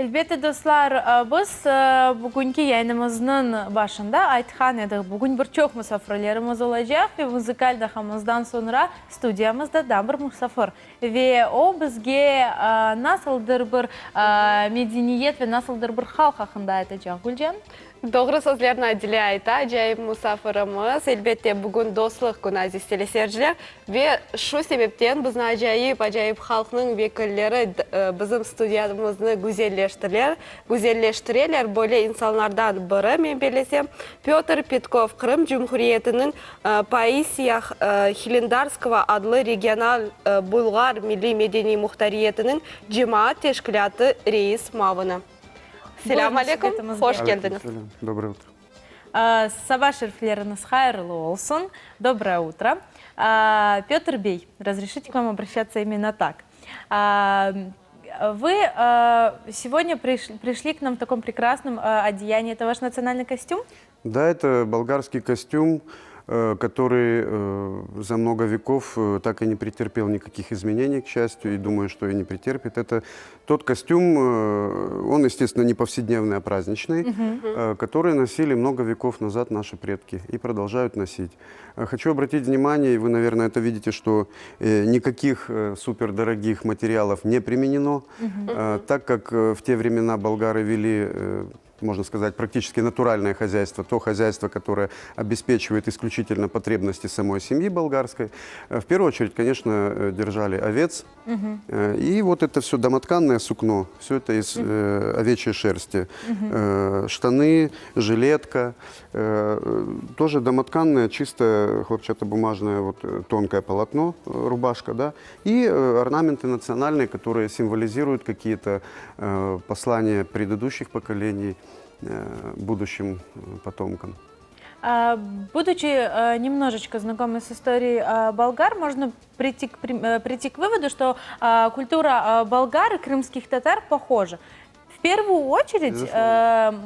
Elbette, dostlar, biz bugünki yayınımıznıñ başında aytqan edik, bugün bir çoq musafirlerimiz olacaq ve muzıkal dahamızdan soñra studiyamızda daa bir musafir. Ve o bizge nasıldır bir medeniyet ve nasıldır bir halq aqqında aytacaq. Gülcan? Doğru sözlerni Adile ayta, acayip musafirimiz. Elbette, bugün Dostluq künü, aziz teleseyirciler. Ve şu sebepten bizni acayip, acayip halqnıñ vekilleri bizim studiyamıznı güzelleştiler, güzelleştireler. Böyle insanlardan biri, men bellesem, Pötr Petkov, Qırım Cumhuriyetiniñ Paisiya Hilendarskogo adlı regional bulğar milliy-medeniy muhtariyetiniñ cemaat teşkilâtı reis muavini. Selâm aleyküm, hoş keldiñiz. Aleyküm selâm, dobroye utro. Saba şerifleriñiz hayırlı olsun, dobroye utro. Pötr bey, razreşite k vam obraşçatsya imенно tak. Vı segodnâ prişli k nam v takom prekrasnom odeyanии, eto vaş natsionalnıy kostüm? Da, eto bolgarskiy kostüm, kotorıy za mnogo vekov tak i ne preterpel nikakih izmeneniy, k şastyu, i dumayu, çto i ne preterpit. Eto tot kostüm, on, estestvenno, ne povsednevnıy, a prazdniçnıy, kotorıy nosili mnogo vekov nazad naşi predki i prodoljayut nosit. Hoçu obratit vnimaniye, i vı, navernoye, eto vidite, çto nikakih super dorogih materialov ne primeneno, tak kak v te vremena bolgarı veli можно сказать, практически натуральное хозяйство, то хозяйство, которое обеспечивает исключительно потребности самой семьи болгарской. В первую очередь, конечно, держали овец. И вот это все домотканное сукно, все это из овечьей шерсти. Штаны, жилетка, тоже домотканное, чисто хлопчатобумажное, вот, тонкое полотно, рубашка, да, и орнаменты национальные, которые символизируют какие-то послания предыдущих поколений будущим потомкам. Будучи немножечко знакомой с историей болгар, можно прийти к, прийти к выводу, что культура болгар и крымских татар похожа. В первую очередь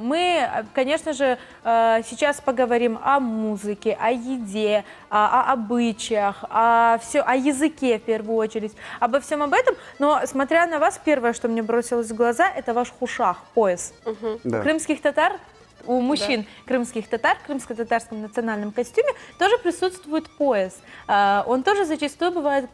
мы, конечно же, сейчас поговорим о музыке, о еде, о обычаях, о, все, о языке в первую очередь, обо всем об этом. Но, смотря на вас, первое, что мне бросилось в глаза, это ваш хушах, пояс. Да. У крымских татар у мужчин крымских татар в крымско-татарском национальном костюме тоже присутствует пояс. Он тоже зачастую бывает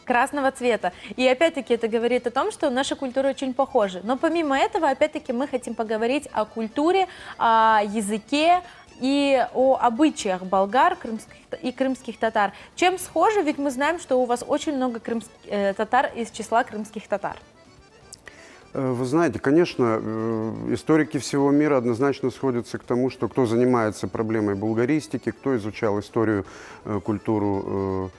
красного цвета. И опять-таки это говорит о том, что наша культура очень похожа. Но помимо этого, опять-таки, мы хотим поговорить о культуре, о языке и о обычаях болгар крымских и крымских татар. Чем схожи? Ведь мы знаем, что у вас очень много татар из числа крымских татар. Вы знаете, конечно, историки всего мира однозначно сходятся к тому, что кто занимается проблемой булгаристики, кто изучал историю, культуру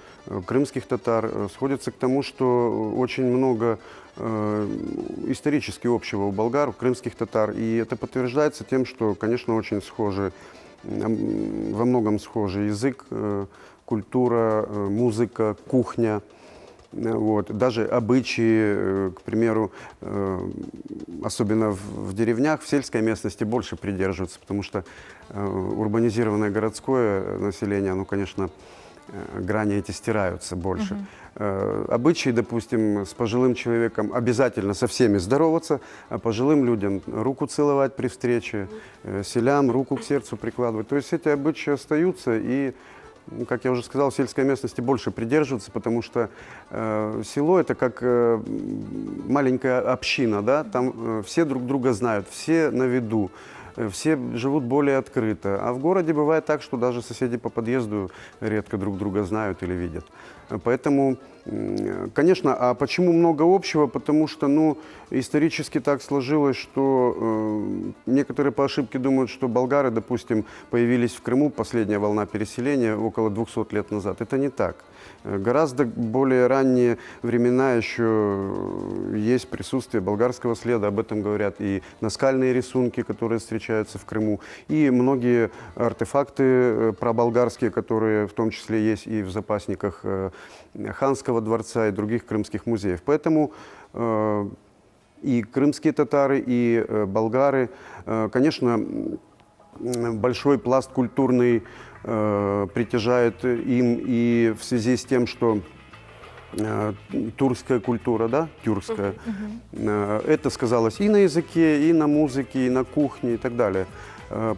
крымских татар, сходятся к тому, что очень много исторически общего у болгар, у крымских татар. И это подтверждается тем, что, конечно, очень схожи, во многом схожи язык, культура, музыка, кухня. Даже обычаи, к примеру, особенно в деревнях, в сельской местности больше придерживаются, потому что урбанизированное городское население, оно, конечно, грани эти стираются больше. Обычаи, допустим, с пожилым человеком обязательно со всеми здороваться, а пожилым людям руку целовать при встрече, селям руку к сердцу прикладывать. То есть эти обычаи остаются и, как я уже сказал, в сельской местности больше придерживаются, потому что село — это как маленькая община, да? Там все друг друга знают, все на виду, все живут более открыто. А в городе бывает так, что даже соседи по подъезду редко друг друга знают или видят. Поэтому, конечно, а почему много общего? Потому что, исторически так сложилось, что некоторые по ошибке думают, что болгары, допустим, появились в Крыму, последняя волна переселения около 200 лет назад. Это не так. Гораздо более ранние времена еще есть присутствие болгарского следа, об этом говорят и наскальные рисунки, которые встречаются в Крыму, и многие артефакты проболгарские, которые в том числе есть и в запасниках Ханского дворца и других крымских музеев. Поэтому и крымские татары, и болгары, конечно, большой пласт культурный притяжает им, и в связи с тем, что турская культура, да, тюркская. Это сказалось и на языке, и на музыке, и на кухне, и так далее.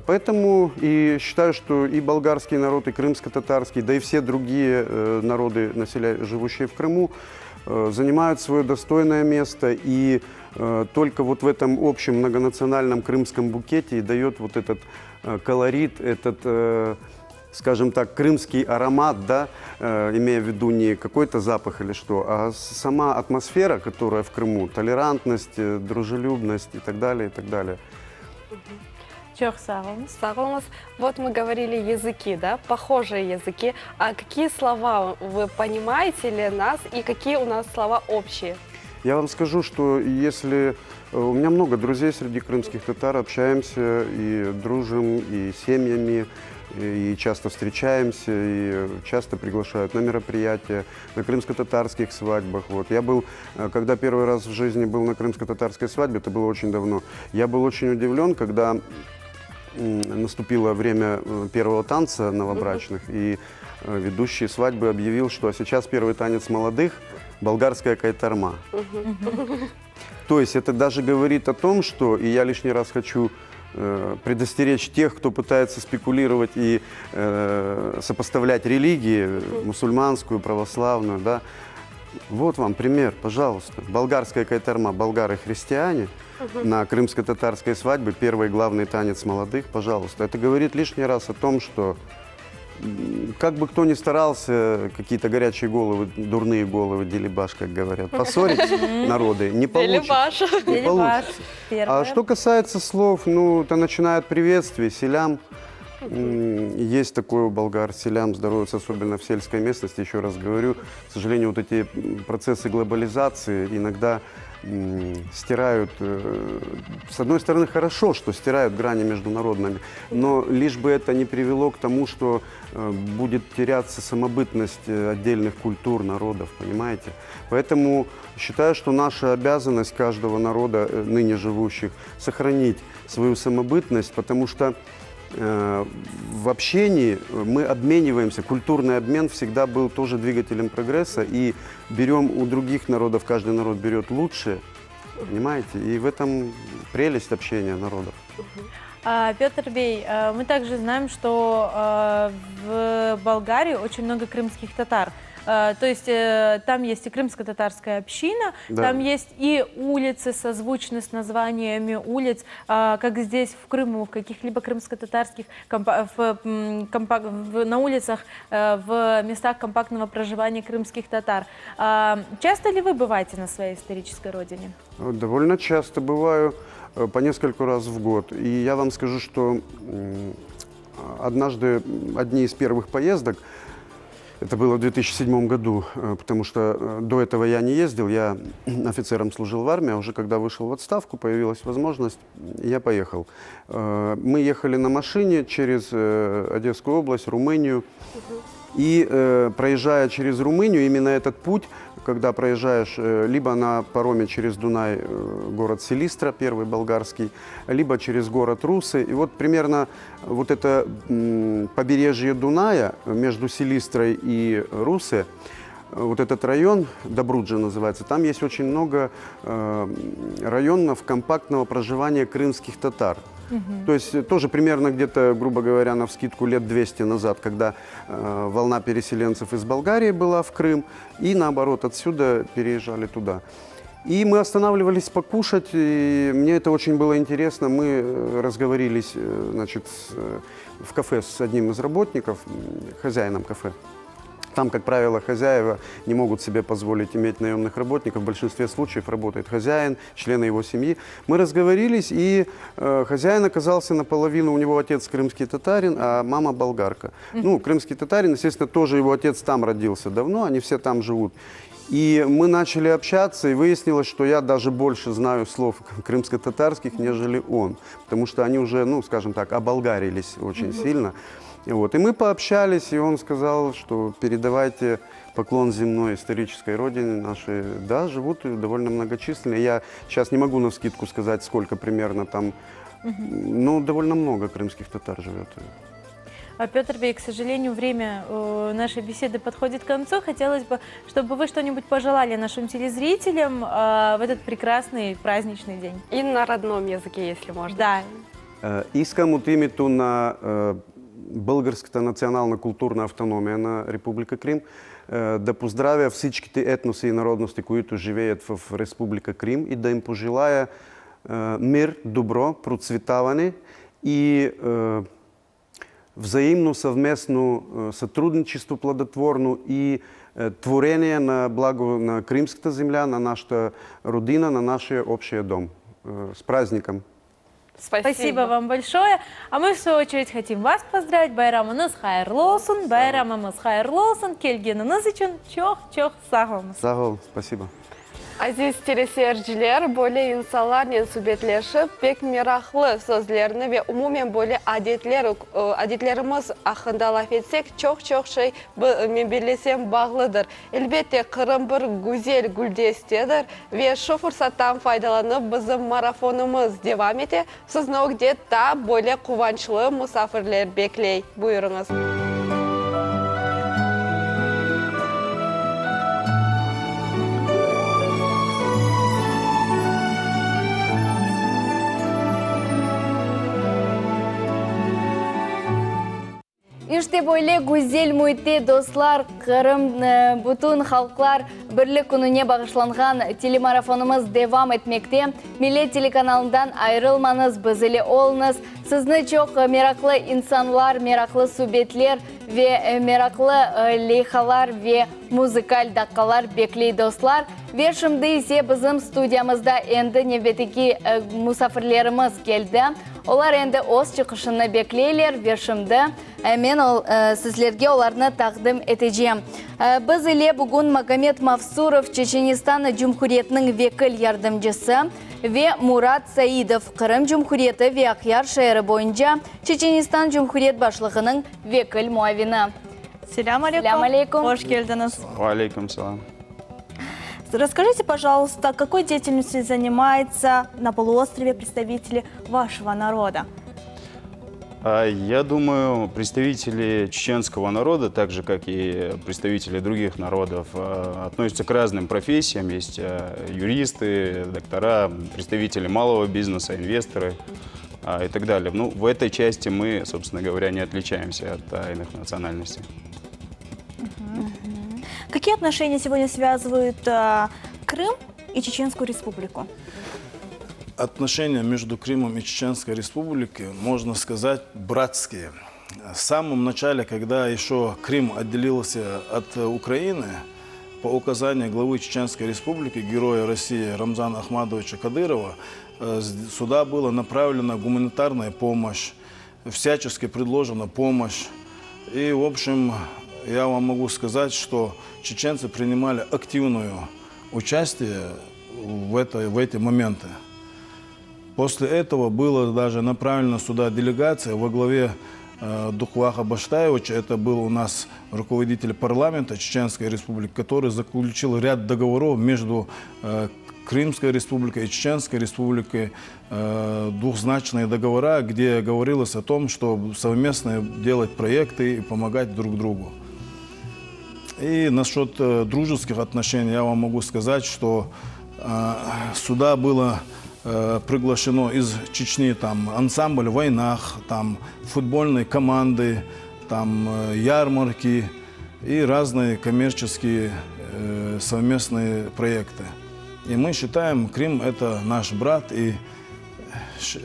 Поэтому и считаю, что и болгарский народ, и крымско-татарский, да и все другие народы, населя... живущие в Крыму, занимают свое достойное место. И только вот в этом общем многонациональном крымском букете и дает вот этот колорит, этот скажем так, крымский аромат, да, имея в виду не какой-то запах или что, а сама атмосфера, которая в Крыму, толерантность, дружелюбность и так далее, и так далее. Çoq sağ oluñız. Sağ oluñız. Вот мы говорили языки, да, похожие языки. А какие слова вы понимаете ли нас и какие у нас слова общие? Я вам скажу, что если... У меня много друзей среди крымских татар, общаемся и дружим, и семьями, и часто встречаемся, и часто приглашают на мероприятия, на крымско-татарских свадьбах. Вот. Я был, когда первый раз в жизни был на крымско-татарской свадьбе, это было очень давно, я был очень удивлен, когда наступило время первого танца новобрачных, и ведущий свадьбы объявил, что сейчас первый танец молодых – болгарская кайтарма. То есть это даже говорит о том, что, и я лишний раз хочу предостеречь тех, кто пытается спекулировать и сопоставлять религии, мусульманскую, православную, да. Вот вам пример, пожалуйста. Болгарская кайтарма, болгары-христиане, на крымско-татарской свадьбе первый главный танец молодых, пожалуйста. Это говорит лишний раз о том, что как бы кто ни старался, какие-то горячие головы, дурные головы, делибаш, как говорят, поссорить народы, не получится. Делибаш. Не получится. А что касается слов, ну, это начиная от приветствий, селям. Есть такое у болгар, селям здороваются, особенно в сельской местности, еще раз говорю. К сожалению, вот эти процессы глобализации иногда стирают, с одной стороны, хорошо, что стирают грани международными, но лишь бы это не привело к тому, что будет теряться самобытность отдельных культур, народов, понимаете? Поэтому считаю, что наша обязанность каждого народа, ныне живущих, сохранить свою самобытность, потому что в общении мы обмениваемся, культурный обмен всегда был тоже двигателем прогресса, и берем у других народов, каждый народ берет лучшее, понимаете, и в этом прелесть общения народов. Петр Бей, мы также знаем, что в Болгарии очень много крымских татар. То есть там есть и крымско-татарская община, да. Там есть и улицы, созвучны с названиями улиц, как здесь в Крыму, в каких-либо крымско-татарских на улицах, в местах компактного проживания крымских татар. Часто ли вы бываете на своей исторической родине? Довольно часто бываю, по нескольку раз в год. И я вам скажу, что однажды, одни из первых поездок, это было в 2007 году, потому что до этого я не ездил, я офицером служил в армии, а уже когда вышел в отставку, появилась возможность, я поехал. Мы ехали на машине через Одесскую область, Румынию, и проезжая через Румынию, именно этот путь, когда проезжаешь либо на пароме через Дунай, город Силистра, первый болгарский, либо через город Русы. И вот примерно вот это побережье Дуная между Силистрой и Русы, вот этот район, Добруджа называется, там есть очень много районов компактного проживания крымских татар. То есть тоже примерно где-то, грубо говоря, навскидку лет 200 назад, когда волна переселенцев из Болгарии была в Крым, и наоборот отсюда переезжали туда. И мы останавливались покушать, и мне это очень было интересно. Мы разговорились, значит, в кафе с одним из работников, хозяином кафе. Там, как правило, хозяева не могут себе позволить иметь наемных работников. В большинстве случаев работает хозяин, члены его семьи. Мы разговорились, и хозяин оказался наполовину, у него отец крымский татарин, а мама болгарка. Ну, крымский татарин, естественно, тоже его отец там родился давно, они все там живут. И мы начали общаться, и выяснилось, что я даже больше знаю слов крымско-татарских, нежели он. Потому что они уже, ну, скажем так, оболгарились очень сильно. Вот. И мы пообщались, и он сказал, что передавайте поклон земной исторической родине нашей. Да, живут довольно многочисленно. Я сейчас не могу навскидку сказать, сколько примерно там, но довольно много крымских татар живет. Петр Бей, к сожалению, время э, нашей беседы подходит к концу. Хотелось бы, чтобы вы что-нибудь пожелали нашим телезрителям э, в этот прекрасный праздничный день. И на родном языке, если можно. Да. Е, Искам от името на е, Българската национална културна автономия на Република Крим е, да поздравя всичките етноси и народности, които живеят в Република Крим и да им пожелая е, мир, добро, процветаване и е, взаимно съвместно сътрудничество плодотворно и творение на благо на Кримската земя, на нашата родина, на нашия общия дом. С праздником! Спасибо. Спасибо вам большое. А мы, в свою очередь, хотим вас поздравить. Bayramıñız hayırlı olsun, bayramımız hayırlı olsun. Kelgeniñiz içün çoq-çoq sağ oluñız. Sağ ol, спасибо. Aziz teleseyirciler, böyle insanlarnen subetleşip, pek meraqlı sözlerni ve umumen böyle adetler, adetlerimiz aqqında laf etsek, çoq-çoq şey, men bellesem, bağlıdır. Elbette, Qırım bir güzel güldestedir ve şu fursattan faydalanıp, bizim marafonımız devam ete, sizni ögde tap böyle quvançlı musafirler bekley. Buyurıñız. İşte böyle güzel müitte, dostlar, Qırım, bütün halqlar birlik kününe bağışlanğan telemarafonımız devam etmekte. Millet telekanalından ayırılmañız, biz ile oluñız. Sizni çoq meraqlı insanlar, meraqlı subetler ve meraqlı leyhalar ve muzıkal daqqalar bekley, dostlar. Ve şimdi ise bizim studiyamızda endi nevbetteki musafirlerimiz keldi. Olar endi öz çıqışını bekleyler ve şimdi men sizlerge olarnı taqdim etecem. Biz ile bugün Magomed Mavsurov, Çeçenistan Cumhuriyetiniñ vekil yardımcısı, ve Murat Saidov, Qırım Cumhuriyeti ve Aqyar şeeri boyunca Çeçenistan Cumhuriyet başlığınıñ vekil muavini. Selâm aleyküm. Selâm aleyküm. Hoş keldiñiz. Ve aleyküm selâm. Расскажите, пожалуйста, какой деятельностью занимаются на полуострове представители вашего народа? А, Я думаю, представители чеченского народа, так же как и представители других народов, а, относятся к разным профессиям. Есть а, юристы, доктора, представители малого бизнеса, инвесторы и так далее. Ну, в этой части мы, собственно говоря, не отличаемся от иных национальностей. Какие отношения сегодня связывают Крым и Чеченскую республику? Отношения между Крымом и Чеченской Республикой, можно сказать, братские. В самом начале, когда еще Крым отделился от Украины, по указанию главы Чеченской Республики, героя России Рамзана Ахмадовича Кадырова, э, сюда была направлена гуманитарная помощь, всячески предложена помощь. И, в общем, я вам могу сказать, что чеченцы принимали активное участие в, это, в эти моменты. После этого была даже направлена сюда делегация во главе э, Дукуваха Баштаевича. Это был у нас руководитель парламента Чеченской Республики, который заключил ряд договоров между э, Крымской Республикой и Чеченской Республикой, э, двухзначные договора, где говорилось о том, что совместно делать проекты и помогать друг другу. И насчет э, дружеских отношений я вам могу сказать, что э, сюда было э, приглашено из Чечни там ансамбль «Войнах», там футбольные команды, там э, ярмарки и разные коммерческие э, совместные проекты. И мы считаем, Крым – это наш брат, и,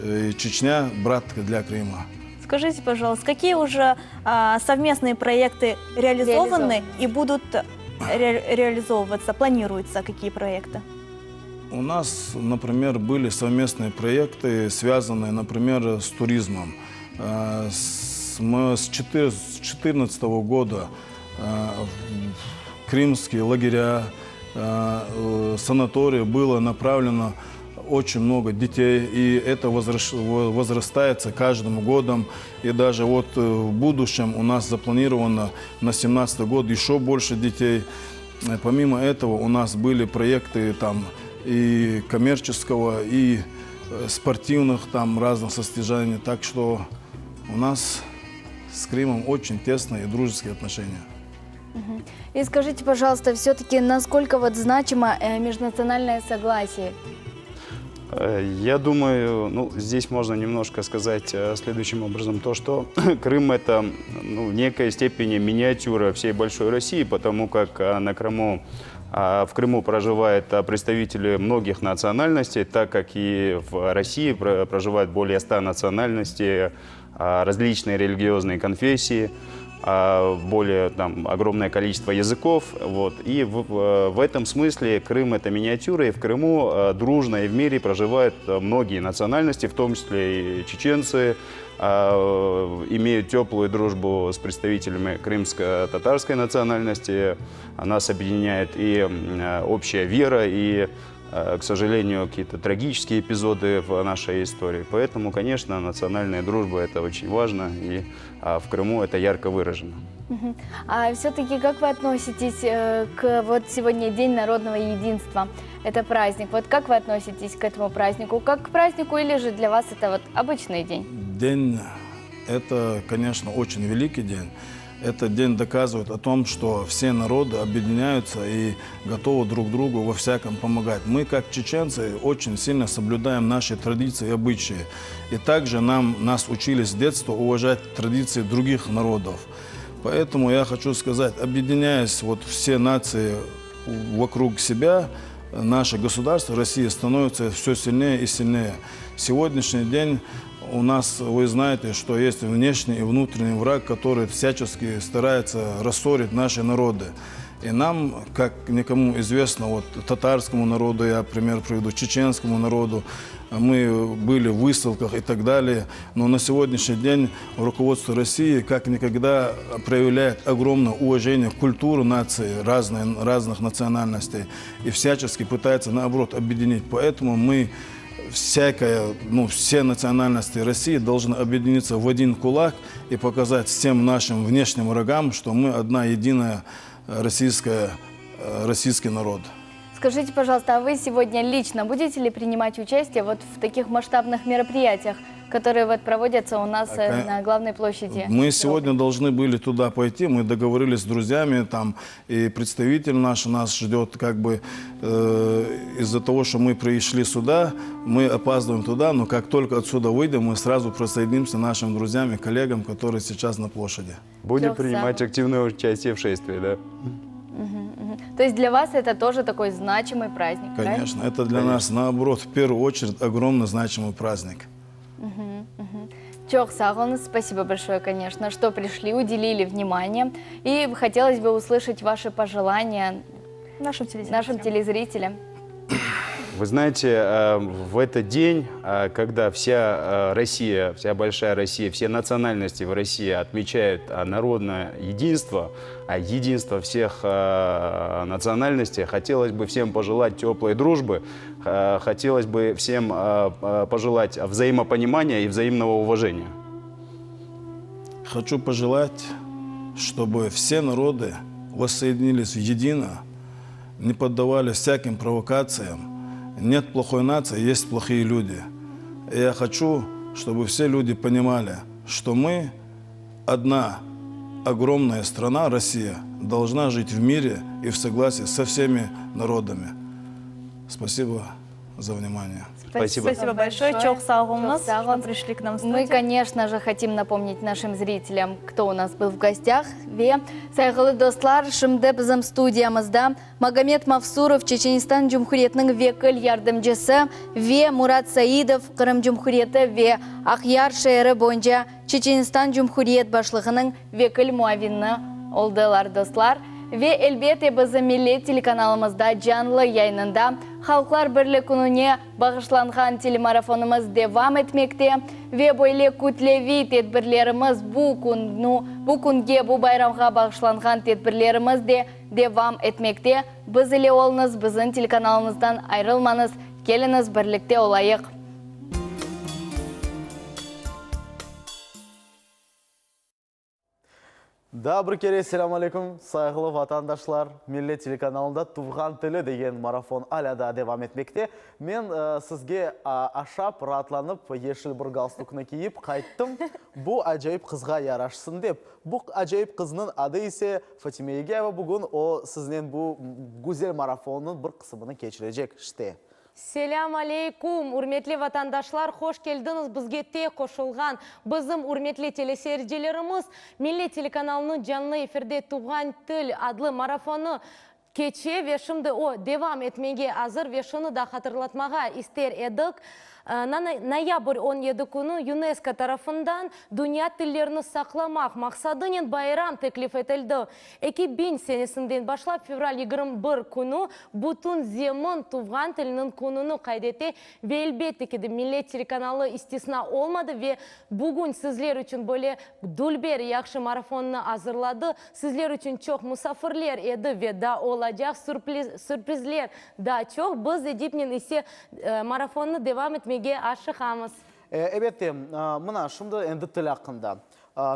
и Чечня – брат для Крыма. Скажите, пожалуйста, какие уже а, совместные проекты реализованы, реализованы и будут ре реализовываться, планируются какие проекты? У нас, например, были совместные проекты, связанные, например, с туризмом. Э, с, мы с 2014 года э, в крымские лагеря, э, санатории было направлено очень много детей, и это возрастается каждым годом. И даже вот в будущем у нас запланировано на 2017 год еще больше детей. Помимо этого у нас были проекты там и коммерческого, и э, спортивных там разных состязаний. Так что у нас с Крымом очень тесные и дружеские отношения. И скажите, пожалуйста, все-таки насколько вот значимо э, межнациональное согласие? Э, я думаю, ну, здесь можно немножко сказать э, следующим образом, то, что Крым – это ну, в некой степени миниатюра всей большой России, потому как на Крыму а, в Крыму проживают представители многих национальностей, так как и в России проживают более 100 национальностей, а, различные религиозные конфессии, а, более там, огромное количество языков. Вот. И в, в этом смысле Крым – это миниатюра, и в Крыму а, дружно и в мире проживают многие национальности, в том числе и чеченцы, имеют теплую дружбу с представителями крымско-татарской национальности. Нас объединяет и общая вера, и к сожалению, какие-то трагические эпизоды в нашей истории. Поэтому, конечно, национальная дружба – это очень важно, и а, в Крыму это ярко выражено. А все-таки как вы относитесь э, к вот сегодня День народного единства? Это праздник. Вот как вы относитесь к этому празднику? Как к празднику или же для вас это вот обычный день? День – это, конечно, очень великий день. Этот день доказывает о том, что все народы объединяются и готовы друг другу во всяком помогать. Мы, как чеченцы, очень сильно соблюдаем наши традиции и обычаи. И также нам, нас учили с детства уважать традиции других народов. Поэтому я хочу сказать, объединяясь вот все нации вокруг себя, наше государство, Россия, становится все сильнее и сильнее. Сегодняшний день у нас, вы знаете, что есть внешний и внутренний враг, который всячески старается рассорить наши народы. И нам, как никому известно, вот татарскому народу, я пример приведу, чеченскому народу, мы были в высылках и так далее. Но на сегодняшний день руководство России как никогда проявляет огромное уважение к культуре нации, разные, разных национальностей и всячески пытается, наоборот, объединить. Поэтому мы всякая, ну, все национальности России должны объединиться в один кулак и показать всем нашим внешним врагам, что мы одна единая российская, э, российский народ. Скажите, пожалуйста, а вы сегодня лично будете ли принимать участие вот в таких масштабных мероприятиях, которые вот проводятся у нас э, на главной площади? Мы сегодня должны были туда пойти, мы договорились с друзьями, там и представитель наш нас ждет, как бы э, из-за того, что мы пришли сюда, мы опаздываем туда, но как только отсюда выйдем, мы сразу присоединимся к нашим друзьям и коллегам, которые сейчас на площади. Будем принимать активное участие в шествии, да. То есть для вас это тоже такой значимый праздник, Конечно, правильно? это для Конечно. нас, наоборот, в первую очередь огромно значимый праздник. Çoq sağ oluñız, спасибо большое, конечно, что пришли, уделили внимание. И хотелось бы услышать ваши пожелания нашим телезрителям. Нашим телезрителям. Вы знаете, э, в этот день, э, когда вся э, Россия, вся большая Россия, все национальности в России отмечают народное единство, единство всех национальностей, хотелось бы всем пожелать теплой дружбы, хотелось бы всем пожелать взаимопонимания и взаимного уважения. Хочу пожелать, чтобы все народы воссоединились едино, не поддавались всяким провокациям. Нет плохой нации, есть плохие люди. И я хочу, чтобы все люди понимали, что мы одна огромная страна, Россия, должна жить в мире и в согласии со всеми народами. Спасибо за внимание. Спасибо. Спасибо большое. Çoq sağ oluñız, Çoq sağ что пришли к нам в Мы, студию. конечно же, хотим напомнить нашим зрителям, кто у нас был в гостях. Ve sayğılı dostlar, şimdi bizim studiyamızda Magomed Mavsurov, Çeçenistan Cumhuriyetiniñ vekil yardımcısı ve Murat Saidov, Qırım Cumhuriyeti ve Aqyar şeeri boyunca Çeçenistan Cumhuriyet başlığınıñ vekil muavini oldılar, dostlar. Ve, elbette, bizim Millet telekanalımızda canlı yayınında Halqlar Birlik Kününe bağışlanğan telemarafonımız devam etmekte ve böyle kütleviy tedbirlerimiz bu künü, bu künge, bu bayramğa bağışlanğan tedbirlerimiz de devam etmekte. Biz ile oluñız, bizim telekanalımızdan ayırılmañız, keliñiz, birlikte olayıq. Daa bir kere selâm aleyküm, sayğılı vatandaşlar! Millet telekanalında Tuvğan tili degen marafon alâ daa devam etmekte. Men sizge aşap, raatlanıp, yeşil bir galstuknı kiyip qayttım. Bu acayip qızğa yaraşsın dep. Bu acayip qıznıñ adı ise Fatime Yegâyeva. Bugün o siznen bu güzel marafonnıñ bir qısımını keçirecek. İşte. Selâm aleykum, ürmetli vatandaşlar, hoş keldiñiz bizge tek qoşulğan bizim ürmetli teleseyircilerimiz, Millet telekanalınıñ canlı efirde Tuvğan til adlı marafonı keçe ve şimdi o devam etmege azır ve şunı da hatırlatmağa ister edik, noyabr 17 künü UNESCO tarafından dünya tillerini saqlamaq maqsadınen bayram teklif etildi. 2000 senesinden başlap fevral 21 künü bütün zemin tuvğan tiliniñ kününi qayd ete ve elbette ki de Millet telekanalı istisna olmadı ve bugün sizler içün böyle dülber yahşı marafonnı azırladı. Sizler içün çoq musafirler edi ve daa olacaq sürprizler daa çoq. Biz Edipnen ise marafonnı devam etmege aşıqamız. Elbette, mına şimdi endi til aqqında.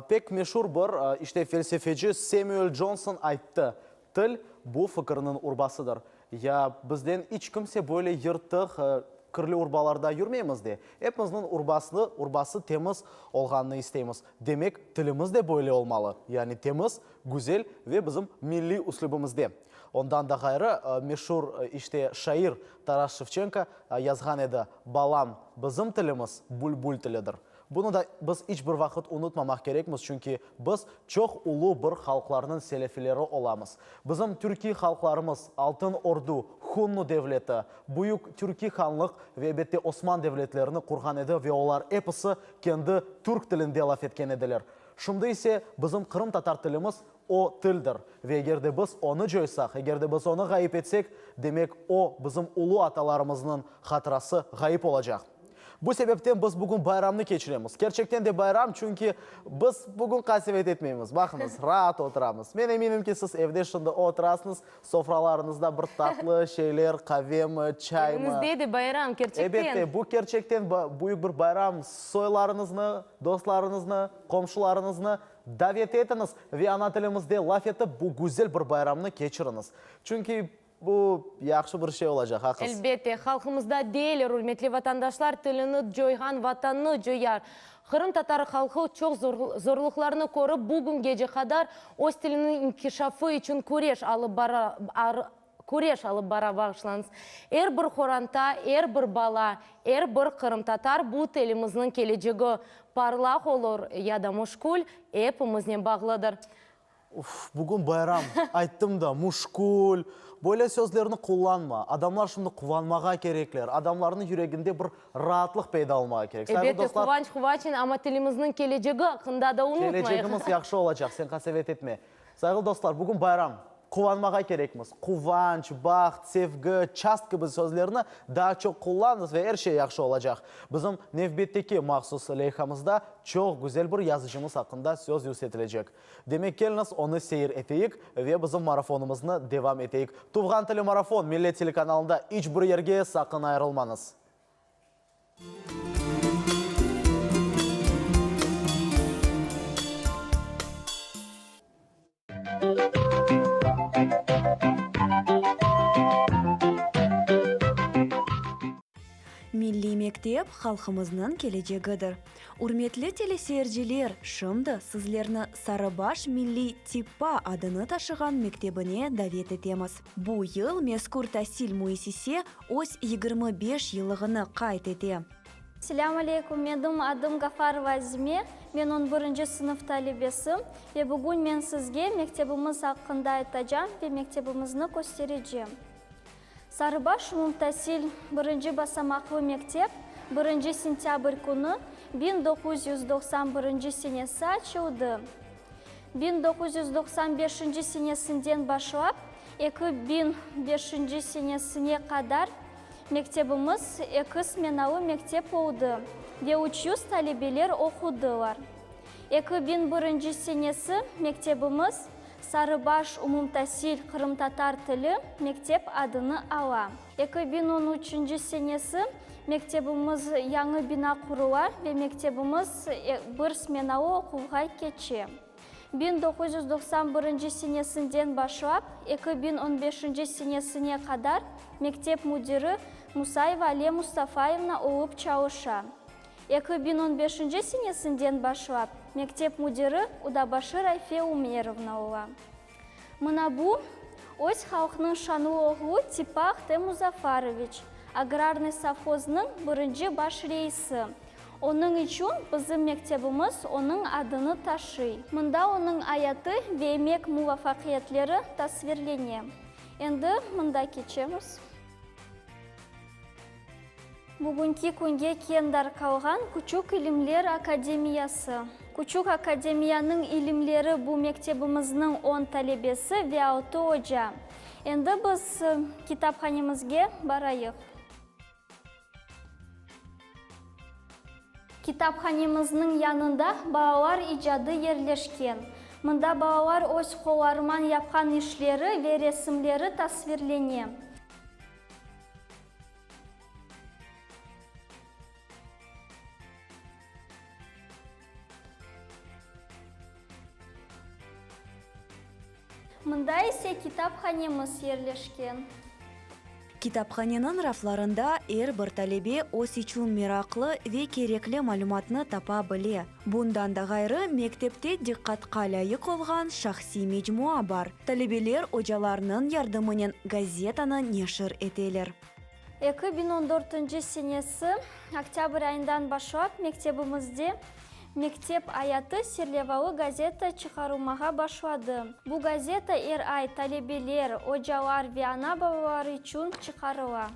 Pek meşur bir, işte, felsefeci Semüel Conson ayttı, Til, bu fikirniñ urbasıdır. Ya bizden iç kimse böyle yırtıq, kirli urbalarda yürmeymiz de. Epimizniñ urbasını, urbası temiz olğanını isteymiz. Demek, tilimiz de böyle olmalı, yani temiz, güzel ve bizim milliy üslübimizde. Ondan da ğayrı, meşur, işte, şair Taras Şevçenko yazğan edi, Balam, bizim tilimiz bülbül tilidir. Bunı da biz iç bir vaqıt unutmamaq kerekmiz, çünki biz çoq ulu bir halqlarnıñ selefileri olamız. Bizim türkiy halqlarımız Altın Ordu, Hunnu devleti, Büyük Türkiy Hanlıq ve elbette Osman devletlerini qurğan edi ve olar episi kendi türk tilinde laf etken ediler. Şimdi ise bizim qırımtatar tilimiz o tildir ve eger de biz onı coysaq, eger de biz onı ğayıp etsek, demek o bizim ulu atalarımıznıñ hatırası ğayıp olacaq. Bu sebepten biz bugün bayramnı keçiremiz. Kerçekten de bayram, çünki biz bugün qasevet etmeymiz. Baqıñız, raat oturamız. Men eminim ki, siz evde şimdi oturasıñız, sofralarıñızda bir tatlı şeyler, qavemi, çaymı. Evinizde de bayram, kerçekten. Elbette, bu kerçekten büyük bir bayram. Soylarıñıznı, dostlarıñıznı, qomşularıñıznı davet etiñiz ve ana tilimizde laf etip, bu güzel bir bayramnı keçiriñiz. Çünki Bu yahşı bir şey olacaq, ha qız? Elbette, halqımızda deyler, ürmetli vatandaşlar, tilini coyğan vatannı coyar. Qırımtatar halqı çoq zorluqlarnı körip, bugüngece qadar öz tiliniñ inkişafı içün küreş alıp bara, küreş alıp bara, bağışlañız. Er bir qoranta, er bir bala, er bir qırımtatar bu tilimizniñ kelecegi parlaq olur ya da muşkül, epimiznen bağlıdır. Uf, bugün bayram, ayttım da, muşkül, böyle sözlerni qullanma. Adamlar şimdi quvanmağa kerekler, adamlarnıñ yüreginde bir raatlıq peyda olmağa kerek. Sayğılı Elbette, dostlar, quvanç quvançnen, amma tilimizniñ kelecegi aqqında da unutmayıq. Kelecegimiz yahşı olacaq, sen qasevet etme. Sayğılı dostlar, bugün bayram, Quvanmağa kerekmiz. Quvanç, baht, sevgi, çast kibi sözlerni daa çoq qullanıñız ve er şey yahşı olacaq. Bizim nevbetteki mahsus leyhamızda çoq güzel bir yazıcımız aqqında söz yürsetilecek. Demek, keliñiz, onı seyir eteyik ve bizim marafonımıznı devam eteyik. Tuvğan tili marafon Millet telekanalında iç bir yerge saqın ayırılmañız. Milliy mektep, halqımıznıñ kelecegidir. Ürmetli teleseyirciler, şimdi sizlerni Sarıbaş milliy TİPA adını taşığan mektebine davet etemiz. Bu yıl mezkür tasil müessise öz 25 yıllığını qayd ete. Selâm aleyküm, menim adım Gafarova Azime, men on birinci sınıf talebesim ve bugün men sizge mektebimiz aqqında aytacam ve mektebimizni kösterecem. Sarıbaş umumtasil birinci basamaqlı mektep birinci sentâbr künü 1991 senesi açıldı. 1995 senesinden başlap 2005 senesine qadar Mektebimiz eki smenalı mektep oldı ve 300 talebeler oqudılar. 2001 senesi mektebimiz Sarıbaş umumtasil qırımtatar tili mektep adını ala. 2013 senesi mektebimiz yañı bina qurula ve mektebimiz bir smenalı oquvğa keçe. 1991 senesinden başlap 2015 senesine qadar mektep müdiri Musayeva Aliye Mustafayevna olıp çalışa. 2015 senesinden başlap mektep müdiri Udabaşı Rayfe Umerovna ola. Mına bu, öz halqnıñ şanlı oğlu Tipa Ahtem Muzafaroviç, agrarnıy sovhoznıñ birinci baş reisi. Onıñ içün bizim mektebimiz onıñ adını taşıy. Mında onıñ ayatı ve emek muvafaqiyetleri tasvirlene. Endi mında keçemiz. Bugünki künge keñ darqalğan Küçük ilimler akademiyası. Küçük akademiyanıñ ilimleri bu mektebimizniñ on talebesi ve altı oca. Endi biz kitaphanemizge barayıq. Kitaphanemizniñ yanında balalar icadı yerleşken. Mında balalar öz qollarıman yapqan işleri ve resimleri tasvirlene. Mında ise kitaphanemiz yerleşken. Kitaphaneniñ raflarında er bir talebe öz içün meraqlı ve kerekli malümatnı tapa bile. Bundan da ğayrı, mektepte diqqatqa lâyıq olğan şahsiy mecmua bar. Talebeler ocalarnıñ yardımınen gazetanı neşir eteler. 2014 senesi oktâbr ayından başlap mektebimizde Mektep ayatı serlevalı gazeta çıqarılmağa başladı. Bu gazeta er ay talebeler, ocalar ve ana-babalar içün çıqarıla.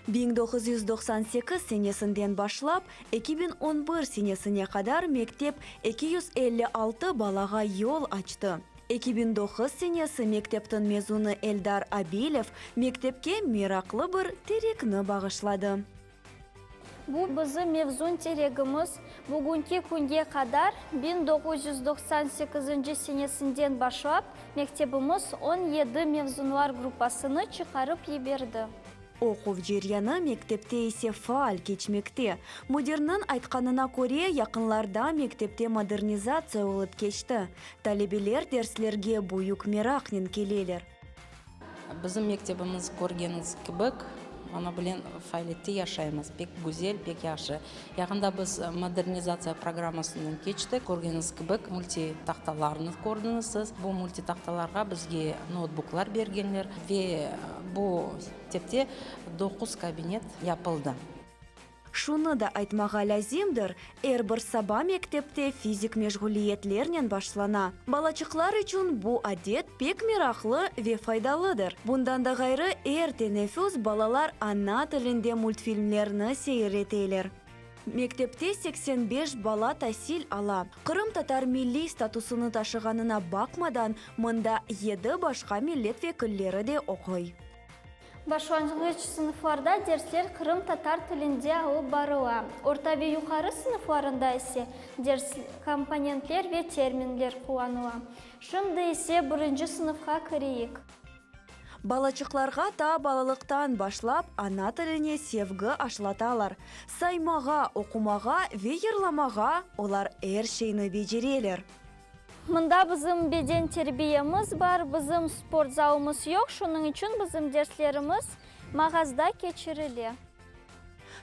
1998 senesinden başlap 2011 senesine qadar mektep 256 balağa yol açtı. 2009 senesi mekteptiñ mezunı Eldar Abilev mektepke meraqlı bir terekni bağışladı. Bu bizim mevzun teregimiz bugünki künge qadar 1998 senesinden başlap mektebimiz 17 mevzunlar gruppasını çıqarıp yiberdi. Oquv ceryanı mektepte ise faal keçmekte. Müdirniñ aytqanına köre, yaqınlarda mektepte modernizatsiya olıp keçti. Talebeler derslerge büyük meraqnen keleler. Bizim mektebimiz, körgeniñiz kibi, mana bilen faaliyette yaşaymız. Pek güzel, pek yahşı. Yaqında biz modernizatsiya programmasından keçtik. Körgeniñiz kibi, multitahtalarnı kördiñiz siz. Bu multitahtalarğa bizge noutbuklar bergenler ve bu mektepte doquz kabinet yapıldı. Şunı da aytmağa lâzimdir, er bir saba mektepte fizik meşğuliyetlernen başlana. Balaçıqlar içün bu adet pek meraqlı ve faydalıdır. Bundan da ğayrı, er teneffüs balalar ana tilinde multfilmlerni seyir eteler. Mektepte 85 bala tasil ala. Qırımtatar milliy statusını taşığanına baqmadan, mında yedi başqa millet vekilleri de oquy. Başlanğıç sınıflarda dersler qırımtatar tilinde alıp barıla, orta ve yuqarı sınıflarında ise ders komponentler ve terminler qullanıla. Şimdi ise birinci sınıfqa kireyik. Balaçıqlarğa ta balalıqtan başlap ana tiline sevgi aşlatalar. Saymağa, oqumağa ve yırlamağa olar er şeyni becereler. Mında bizim beden terbiyemiz bar, bizim sport zalımız yoq, şunıñ içün bizim derslerimiz mağazda keçirile.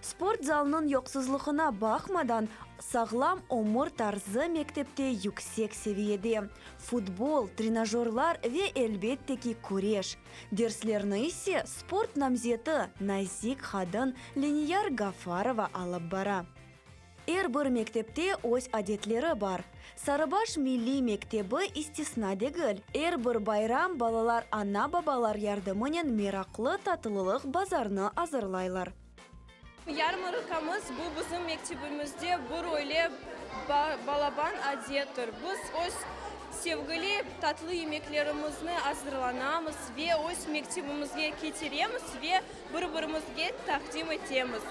Sport zalınıñ yoqsuzlığına baqmadan, sağlam ömür tarzı mektepte yüksek seviyede, futbol, trenajörlar ve, elbette ki, küreş. Derslerni ise sport namzeti, nazik qadın Leniyar Gafarova alıp bara. Er bir mektepte öz adetleri bar. Sarıbaş milliy mektebi istisna degil. Er bir bayram balalar ana-babalar yardımınen meraqlı tatlılıq bazarnı azırlaylar. Yarmarkamız, bu bizim mektebimizde bir öyle balaban adettir. Biz öz sevgili tatlı yemeklerimizni azırlanamız ve öz mektebimizge ketiremiz ve bir-birimizge taqdim etemiz.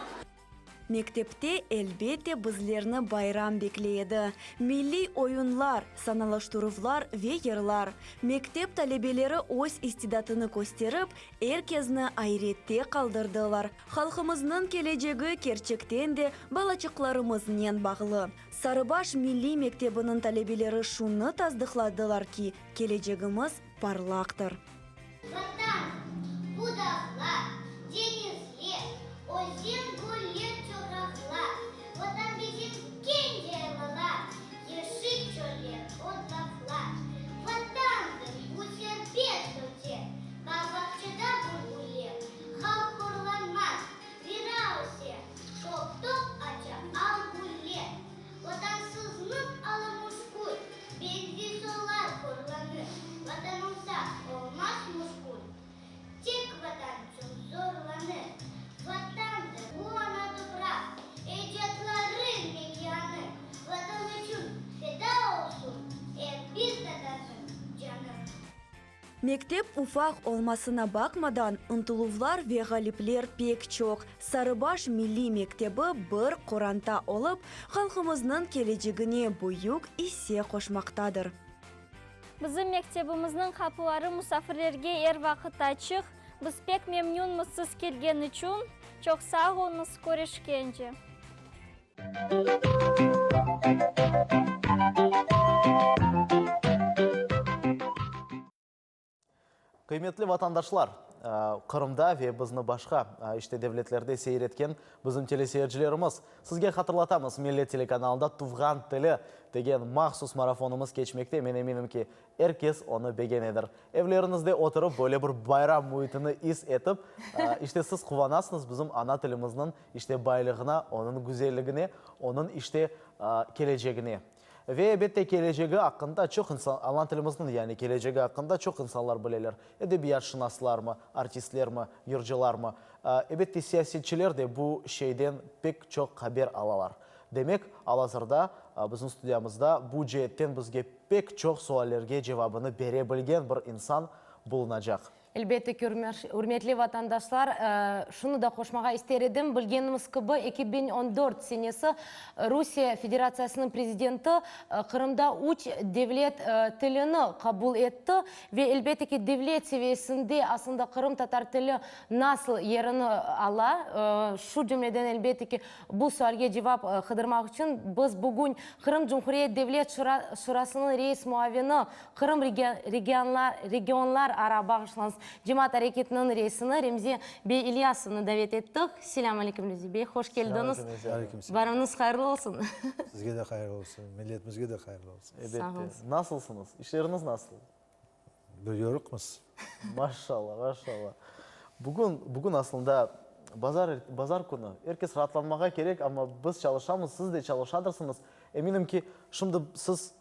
Mektepte, elbette, bizlerni bayram bekley edi, milliy oyunlar, sanalaştıruvlar ve yırlar. Mektep talebeleri öz istidatını kösterip, er kezni ayrette qaldırdılar. Halqımıznıñ kelecegi kerçekten de balaçıqlarımıznen bağlı. Sarıbaş milliy mektebiniñ talebeleri şunı tasdıqladılar ki, kelecegimiz parlaqtır. Vatan, bu dağlar, deñizler, özen, göller, çoqraqlar, Vatan bizim keñ yaylalar, yeşil çöller, otlaqlar. Vatandır bu serbest öter, bağ-bağçada bülbuller, Halq horlanmaz, vira öser, top-top aça al güller. Vatansıznıñ alı müşkül, Benzi solar, horlanır, Vatan olsa, olmaz müşkül, Tek Vatan içün zorlanır. Vatandır bu ana topraq, Ecdatlarıñ mekânı, Vatan içün feda olsun Er bir tatarnıñ canı. Mektep ufaq olmasına baqmadan, ıntıluvlar ve ğalipler pek çoq. Sarıbaş milliy mektebi bir qoranta olıp, halqımıznıñ kelecegine büyük isse qoşmaqtadır. Bizim mektebimizniñ qapıları musafirlerge er vaqıt açıq. Biz pek memnünmiz siz kelgen içün. Çoq sağ oluñız, körüşkence. Qıymetli vatandaşlar, Qırımda ve bizni başqa, işte, devletlerde seyir etken bizim teleseyircilerimiz, sizge hatırlatamız, Millet telekanalında Tuvğan tili degen mahsus marafonımız keçmekte. Men eminim ki, er kes onı begenedir. Evleriñizde oturıp, böyle bir bayram müitini is etip, işte, siz quvanasıñız bizim ana tilimizniñ, işte, baylığına, onıñ güzelligine, onıñ, işte, kelecegine. Ve, elbette, kelecegi aqqında çoq insan, ana tilimizniñ, yani, kelecegi aqqında çoq insanlar bileler, edebiyatşınaslarmı, artistlermi, yırcılarmı. Elbette, siyasetçiler de bu şeyden pek çoq haber alalar. Demek, al-azırda bizim studiyamızda bu ceetten bizge pek çoq suallerge cevabını bere bilgen bir insan bulunacaq. Elbette ki, ürmetli vatandaşlar, şunı da qoşmağa ister edim, bilgenimiz kibi, 2014 senesi Rusiye Federatsiyasınıñ prezidenti Qırımda üç devlet tilini qabul etti ve, elbette ki, devlet seviyesinde aslında qırımtatar tili nasıl yerini ala, şu cümleden, elbette ki, bu sualge cevap qıdırmaq içün biz bugün Qırım Cumhuriyet Devlet Şurasınıñ reis muavini, Qırım regionlarara bağışlañız cemaat areketiniñ reisini Remzi bey İlyasovnı davet ettik. Selâm aleyküm, Remzi bey, hoş keldiñiz. Bayramıñız hayırlı olsun. Sizge de hayırlı olsun, milletimizge de hayırlı olsun. Elbette. Nasılsıñız? İşleriñiz nasıl? Bir yoruqmız. Maşallah, maşallah. Bugün, bugün aslında bazar, bazar künü. Er kes raatlanmağa kerek, amma biz çalışamız, siz de çalışadırsıñız. Eminim ki, şimdi siz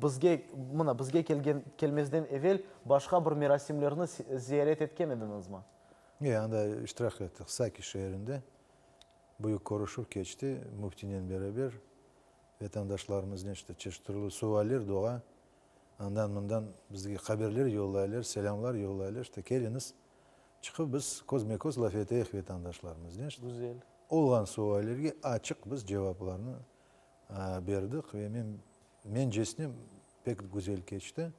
bizge, mına, bizge kelgen, kelmezden evel başqa bir merasimlerni ziyaret etken ediñizmi? E, anda iştirak ettik, Saki şeerinde büyük körüşüv keçti, müftinen beraber vetandaşlarımıznen işte çeşit türlü sualler doğa, andan-mından bizge haberler yollaylar, selâmlar yollaylar, işte keliñiz, çıqıp biz közme-köz laf eteyik vetandaşlarımıznen. Güzel. Olğan suallerge açıq biz cevaplarnı berdik ve men, mencesine, pek güzel keçti.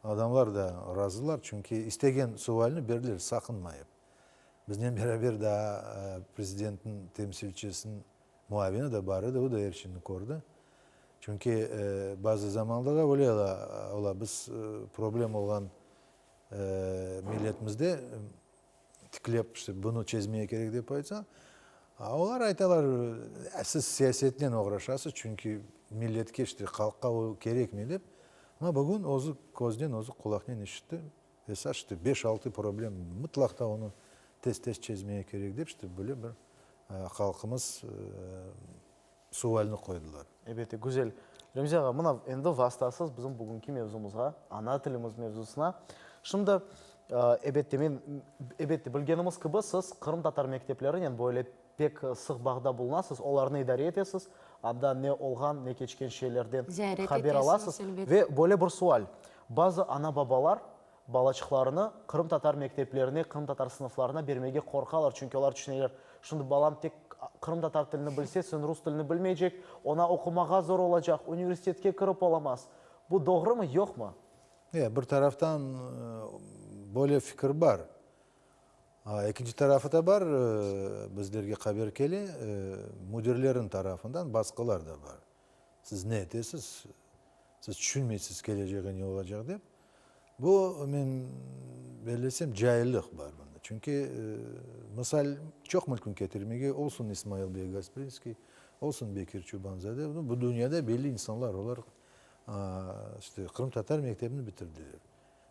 Adamlar da razılar, çünki istegen sualni berdiler, saqınmayıp. Biznen beraber daa prezidentniñ temsilcisiniñ muavini de bar edi, o da er şeyni kördi. Çünki bazı zamanlarda öyle ola, biz problem olğan milletimizde tiklep, işte, bunı çezmeye kerek dep aytsa, a olar aytalar, siz siyasetnen oğraşasız, çünki milletke, işte, halqqa o kerekmey dep. Amma bugün özü köznen, özü qulaqnen işitti, esas, işte, beş-altı problem mıtlaq da onı tez-tez çezmeye kerek dep, işte, böyle bir halqımız sualni qoydılar. Elbette, güzel. Remzi ağa, mına endi vastasız bizim bugünki mevzumızğa, ana tilimiz mevzusına. Şimdi, elbette, men, elbette, bilgenimiz kibi, siz qırımtatar mekteplerinen böyle pek sıq bağda bulunasız, olarnı idare etesiz, anda ne olğan, ne keçken şeylerden Ziyaret haber etesiñiz, alasız. elbette. Ve böyle bir sual, bazı ana-babalar balaçıqlarını qırımtatar mekteplerine, qırımtatar sınıflarına bermege qorqalar, çünki olar tüşüneler, şimdi balam tek. qırımtatar tilini bilse, sen rus tilini bilmeycek, oña oqumağa zor olacaq, universitetke kirip olamaz. Bu doğrumı, yoqmı? E, bir taraftan böyle fikir bar. Ekinci tarafı da bar, bizlerge haber kele, müdirlerniñ tarafından basqılar da bar. Siz ne etesiz, siz tüşünmeysiz kelecegi ne olacaq dep. Bu, men bellesem, caillik bar bunda. Çünki, misal, çoq mümkün ketirmege, olsun İsmail bey Gasprinskiy, olsun Bekir Çoban-zade, bu dünyada belli insanlar, olar, işte, qırımtatar mektebini bitirdiler.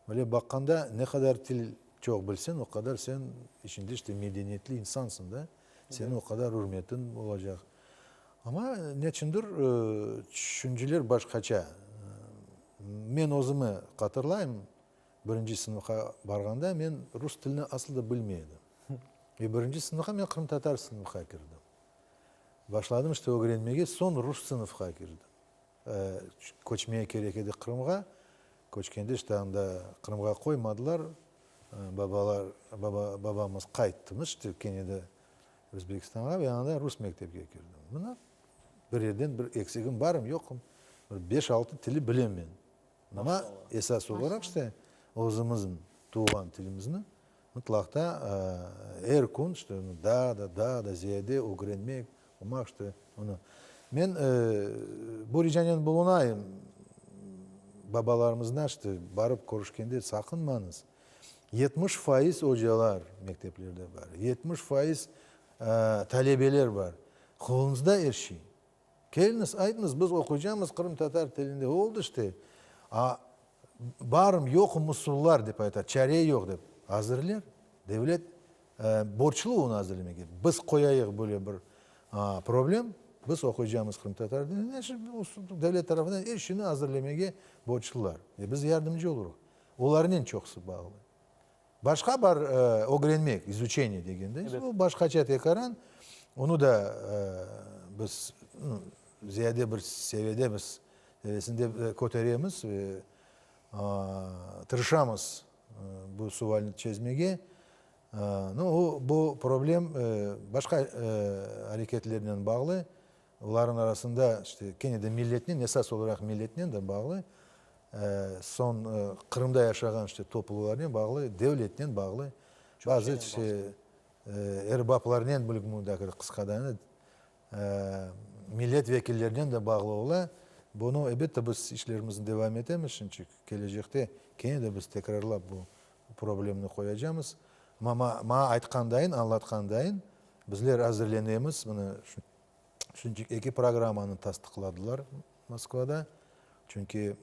Böyle baqqanda, ne qadar til çoq bilseñ, o qadar sen içinde, işte, medeniyetli insansıñ da, seniñ o qadar ürmetiñ olacaq. Amma neçündir tüşünceler başqaça. Men özümi hatırlayım, birinci sınıfqa barğanda men rus tilini asıl da bilmey edim. Ve birinci sınıfqa men qırımtatar sınıfqa kirdim. Başladım işte ögrenmege, soñ rus sınıfqa kirdim. Köçmege kerek edi Qırımğa. Köçkende işte anda Qırımğa qoymadılar. Babalar, baba, babamız qayttımız işte kene de Özbekistanğa ve anda rus mektepke kirdim. Mına bir yerden bir eksigim barmı, yoqmı, bir beş-altı tili bilem men. Amma esas olaraq işte özümizniñ tuvğan tilimizni mıtlaqta er kün işte daa da, daa da ziyade ögrenmek, oqumaq işte onı. Men bu ricanen bulunayım babalarımızdan işte barıp körüşkende saqınmañız. 70% ocalar mekteplerde bar, 70% talebeler bar. Qoluñızda er şey. Keliñiz, aytıñız, biz oquycamız qırımtatar tilinde. Oldı işte. A, barım, yoqım usullar, dep ayta, çare yoq, dep. Azırler. Devlet borçlu onı azırlemege. Biz qoyayıq böyle bir problem, biz oquycamız qırımtatar tilinde, devlet tarafından er şeyni azırlemege borçlular. Ve biz yardımcı olurıq. Olarnen çoqusı bağlı. Başqa bar ögrenmek, izuçeniye degende, o başqaça tekaran, onı da biz ziyade bir seviyede biz seviyesinde köteremiz ve tırışamız bu sualni çezmege. No, o, bu problem başqa areketlernen bağlı. Olarnıñ arasında işte kene de milletnen, esas olaraq milletnen de bağlı, soñ Qırımda yaşağan işte toplularnen bağlı, devletnen bağlı, bazı işte erbaplarnen, qısqadan millet vekillerinen de bağlı ola. Bunı, elbette, biz işlerimizni devam etemiz, çünki kelecekte kene de biz tekrarlap bu problemni qoyacamız. Amma maña aytqandayın, añlatqandayın, bizler azırlenemiz, mına Çünki eki programmanı tasdıqladılar Moskvada. Çünki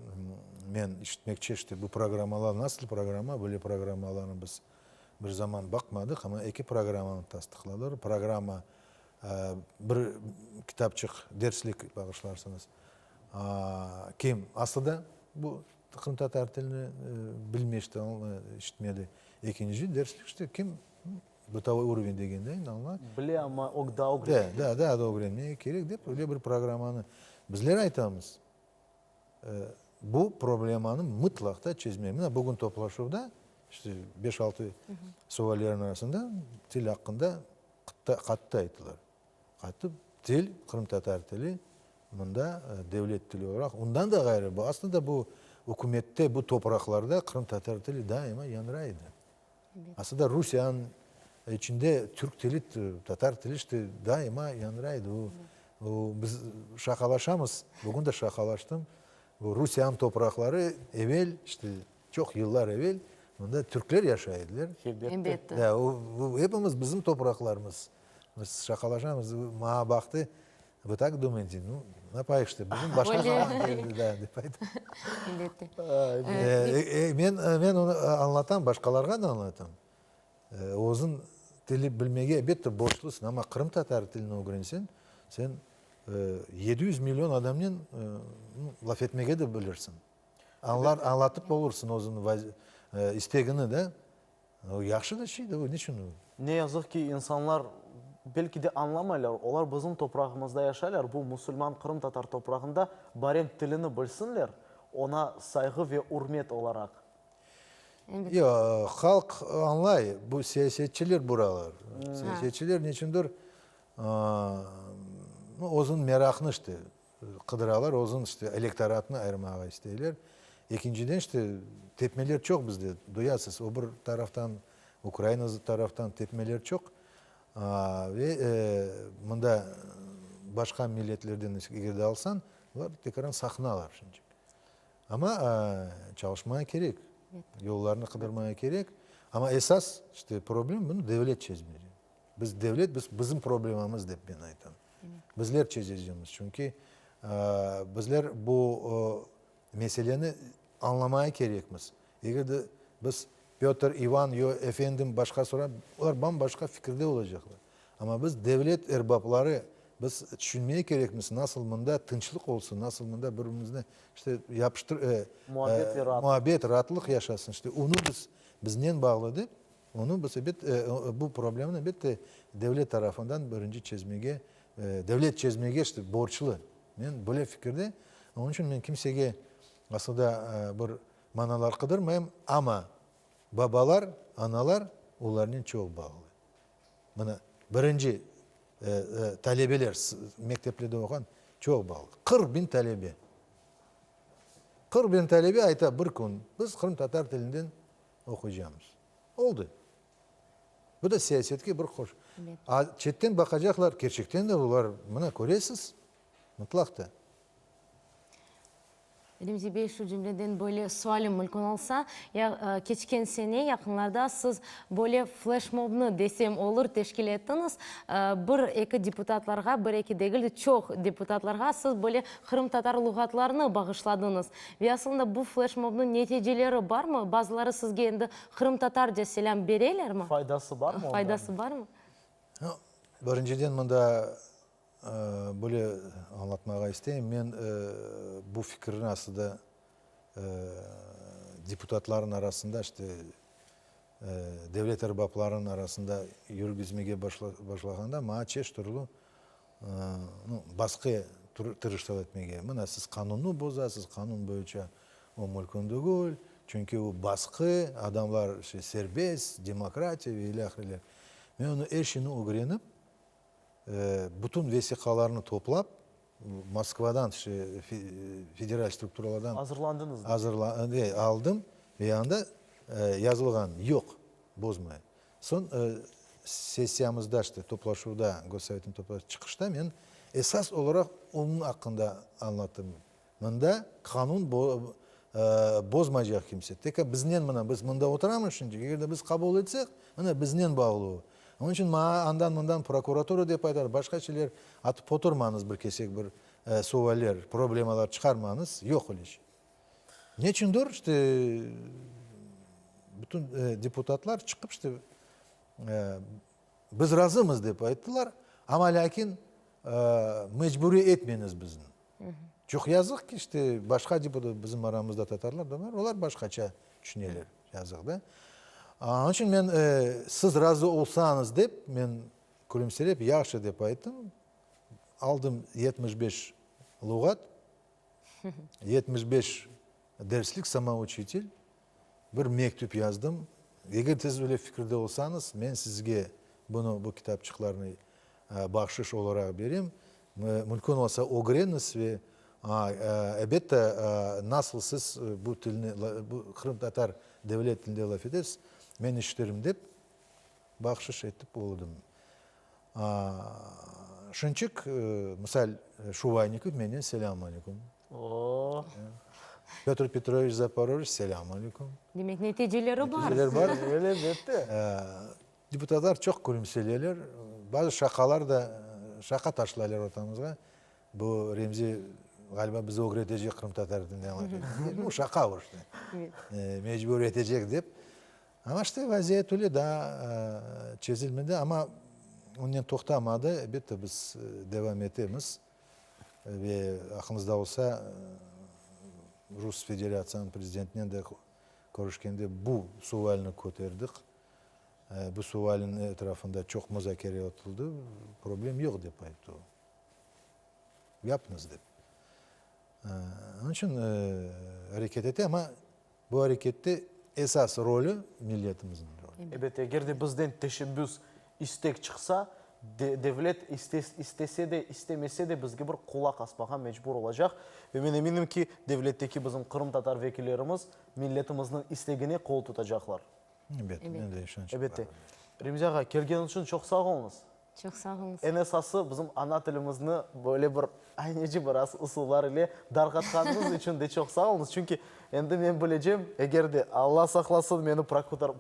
men işitmekçe, işte, bu programmalar nasıl programma, böyle programmalarnı biz bir zaman baqmadıq, amma eki programmanı tasdıqladılar. Programma, bir kitapçıq, derslik, bağışlarsıñız, kim aslı da bu qırımtatar tilini bilmey, işte, işitmedi. Ekinci derslik, işte, kim Bıtovoy uroven degende endi añla. Bile, amma o daa ögrenmege. Da, daa da ögrenmege kerek dep öyle bir programmanı bizler aytamız. Bu problemanı mıtlaq da çezmeli. Mına bugün toplaşuvda, işte beş-altı suallerniñ arasında til aqqında qattı ayttılar. Qattı til, qırımtatar tili mında devlet tili olaraq, ondan da ğayrı, bu aslında bu ükümette, bu topraqlarda qırımtatar tili daima yanray edi. Aslında Rusiyanıñ içinde türk tili, tatar tili işte daima yanray edi. O, o, biz şaqalaşamız, bugün de şaqalaştım. Bu Rusiyanıñ topraqları evel, işte çoq yıllar evel mında türkler yaşay ediler. Elbette. Da, o, bu epimiz bizim topraqlarımız. Biz şaqalaşamız, maña baqtı, Vı tak dumayte? Nu, napayıq işte, bizim başqa zaman keldi, da, dep ayta. Elbette. Men, men onı añlatam, başqalarğa da añlatam. Özüñ tili bilmege, elbette, borclısıñ, amma qırımtatar tilini ögrenseñ, sen 700 million adamnen laf etmege de bilirsiñ. Añlar, añlatıp olursıñ özüñ istegini de. O yahşı da şey de, o niçün? Ne yazıq ki, insanlar belki de añlamaylar, olar bizim toprağımızda yaşaylar, bu musulman qırımtatar toprağında, barem tilini bilsinler, oña sayğı ve ürmet olaraq. Yoq, halq añlay, bu siyasetçiler buralar. Siyasetçiler niçündir. Özüniñ meraqnı işte qıdıralar, özüniñ işte elektoratnı ayırmağa isteyler. Ekinciden işte tepmeler çoq bizde, duyasız, o bir taraftan Ukraina taraftan tepmeler çoq ve mında başqa milletlerden eger de alsañ, olar tekaran saqınalar şimdicik. Amma çalışmağa kerek, yollarnı qıdırmağa kerek. Amma esas işte problem bunı devlet çezmeli. Biz devlet, biz bizim problemamız dep men aytam. Bizler çezecemiz, çünki bizler bu meseleni añlamaya kerekmiz. Eger de biz Pötr, İvan, yo efendim başqa soram, olar bam-başqa fikirde olacaqlar. Amma biz devlet erbapları, biz tüşünmeye kerekmiz, nasıl mında tınçlıq olsun, nasıl mında bir-birimizni işte yapıştır, Muabbet ve raatlıq. muabbet, raatlıq yaşasın. İşte onı biz, biznen bağlı dep, onı biz ebet, bu problemni elbette devlet tarafından birinci çezmege, devlet çezmege işte borçlu. Men böyle fikirde, onıñ içün men kimsege aslında bir manalar qıdırmayım, amma babalar, analar olarnen çoq bağlı. Mına, birinci talebeler, mekteplerde oquğan çoq bağlı. 40 biñ talebe. 40 biñ talebe ayta, bir kün biz qırımtatar tilinden oquycamız. Oldı. Bu da siyasetke bir qoş. A çetten baqacaqlar, kerçekten de olar, mına köresiz, mıtlaq da. Remzi bey, şu cümleden böyle sualim mülkün olsa, ya keçken sene yaqınlarda siz böyle fleşmobnı desem olur teşkil ettiñiz, bir-eki deputatlarğa, bir-eki degil de, çoq deputatlarğa siz böyle qırımtatar luğatlarını bağışladıñız. Ve aslında bu fleşmobnıñ neticeleri barmı? Bazıları sizge endi qırımtatarca selâm berelermi? Faydası barmı ondan? Faydası barmı? Birinciden mında Böyle añlatmağa isteyim, men bu fikirni aslında deputatlarnıñ arasında, işte, devlet erbaplarınıñ arasında yürgüzmege başlağanda maña çeşit türlü basqı tırıştılar etmege. Mına siz qanunnı bozasız, qanun boyunca o mülkün degil, çünki o basqı, adamlar serbest, demokratiya ve ilâhreler. Men onı er şeyni ögrenip, Bütün vesiqalarnı toplap, Moskvadan, federal strukturalardan Azırlandıñız da. Aldım ve anda yazılğan, yoq, bozmay. Soñ sessiyamızda, işte, toplaşuvda, Gossovetniñ toplaşuvında çıqışta men esas olaraq onıñ aqqında añlattım. Mında qanun bozmaycaq kimse. Tek biznen mına biz mında oturamız şimdi, eger de biz qabul etsek, mına biznen bağlı o. Onıñ içün maña andan-mından prokuratura dep aytalar, başqa şeyler atıp oturmañız bir kesek bir sualler, problemalar çıqarmañız, yoq öyle şey. Neçündir işte bütün deputatlar çıqıp işte biz razımız dep ayttılar, amma lâkin mecburiy etmeñiz bizni. Çoq yazıq ki, işte, başqa deputat, bizim aramızda tatarlar da bar, olar başqaça tüşüneler, yazıq da. Onıñ içün men, siz razı olsañız dep, men külümsirep, yahşı dep ayttım. Aldım 75 luğat, 75 derslik, samouçitel, bir mektüp yazdım. Eger siz öyle fikirde olsañız, men sizge bunı, bu kitapçıqlarnı bahşış olaraq berem. Mümkün olsa ögreniñiz ve, elbette, nasıl siz bu tilni, bu qırımtatar devlet tilinde laf etesiz, men işiterim dep bahşış etip oldım. Şınçık, misal, Şuvaynikov menden selâm aleyküm. Pötr Petroviç Zaporojets selâm aleyküm. Demek, neticeleri bar. Neticeler bar. Elbette. Deputatlar çoq külümseleler, bazı şaqalar da, şaqa taşlaylar ortamızğa. Bu Remzi, ğaliba, bizi ögretecek qırımtatar tilinde laf etmege. Nu, şaqa o işte. Mecbur etecek dep. Amma işte vaziyet öyle, daa çezilmedi, amma onen toqtamadı. Elbette, biz devam etemiz. Ve aqlıñızda olsa, Rus Federatsiyanıñ prezidentinen de körüşkende bu sualni köterdik. Bu sualniñ etrafında çoq muzakere etildi, problem yoq, dep ayttı o. Yapıñız, dep. Onıñ içün areket ete, amma bu arekette esas rolü milletimizniñ rolü. Ebet, eger de bizden teşebbüs, istek çıqsa, Devlet istese de, istemese de bizge bir qulaq asmağa mecbur olacaq. Ve men eminim ki, devletteki bizim qırımtatar vekillerimiz milletimizniñ istegine qol tutacaqlar. Elbette, men de işançım bar. Elbette. Remzi ağa, kelgeniñiz içün çoq sağ oluñız. Çoq sağ oluñız. Eñ esası, bizim ana tilimizni böyle bir ayneci biraz usullar ile darqatqanıñız içün de çoq sağ oluñız. Çünki endi men bilecem, eger de, Alla saqlasın, meni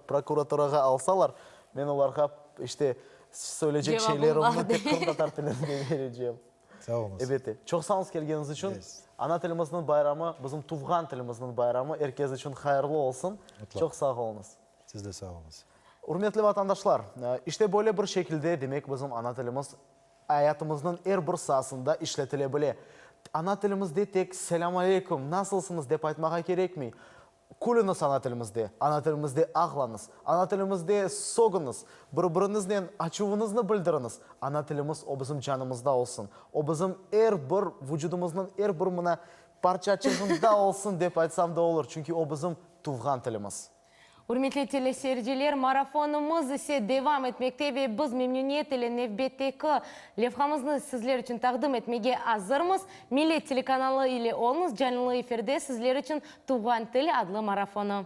prokuraturağa alsalar, men olarğa, işte, söyleycek şeylerimni tek qırımtatar tilinde berecem. Sağ oluñız. Elbette. Çoq sağ oluñız kelgeniñiz içün. Ana tilimizniñ bayramı, bizim tuvğan tilimizniñ bayramı er kes içün hayırlı olsun. Çoq sağ oluñız. Siz de sağ oluñız. Ürmetli vatandaşlar, işte böyle bir şekilde, demek, bizim ana tilimiz ayatımıznıñ er bir saasında işletile bile. Ana tilimizde tek Selâm aleyküm, nasılsıñız dep aytmağa kerekmey. Külüñiz ana tilimizde, ana tilimizde ağlañız, ana tilimizde sögüñiz, bir-biriñiznen açuvıñıznı bildiriñiz. Ana tilimiz o bizim canımızda olsun, o bizim er bir vucudımıznıñ er bir mına parçaçığında olsun dep aytsam da olur, çünki o bizim tuvğan tilimiz. Ürmetli teleseyirciler, marafonımız ise devam etmekte ve biz memnüniyet ile nevbetteki levhamıznı sizler içün taqdim etmege azırmız. Millet telekanalı ile oluñız, canlı efirde sizler içün Tuvğan til adlı marafonı.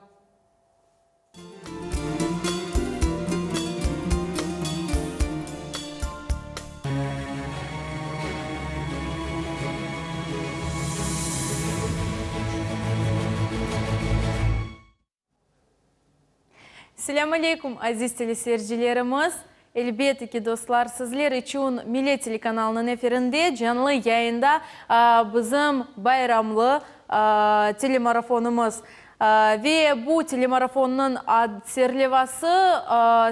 Selâm aleykum, aziz teleseyircilerimiz! Elbette ki, dostlar, sizler içün Millet telekanalınıñ efirinde canlı yayında bizim bayramlı telemarafonımız. Ve bu telemarafonınıñ ad serlevası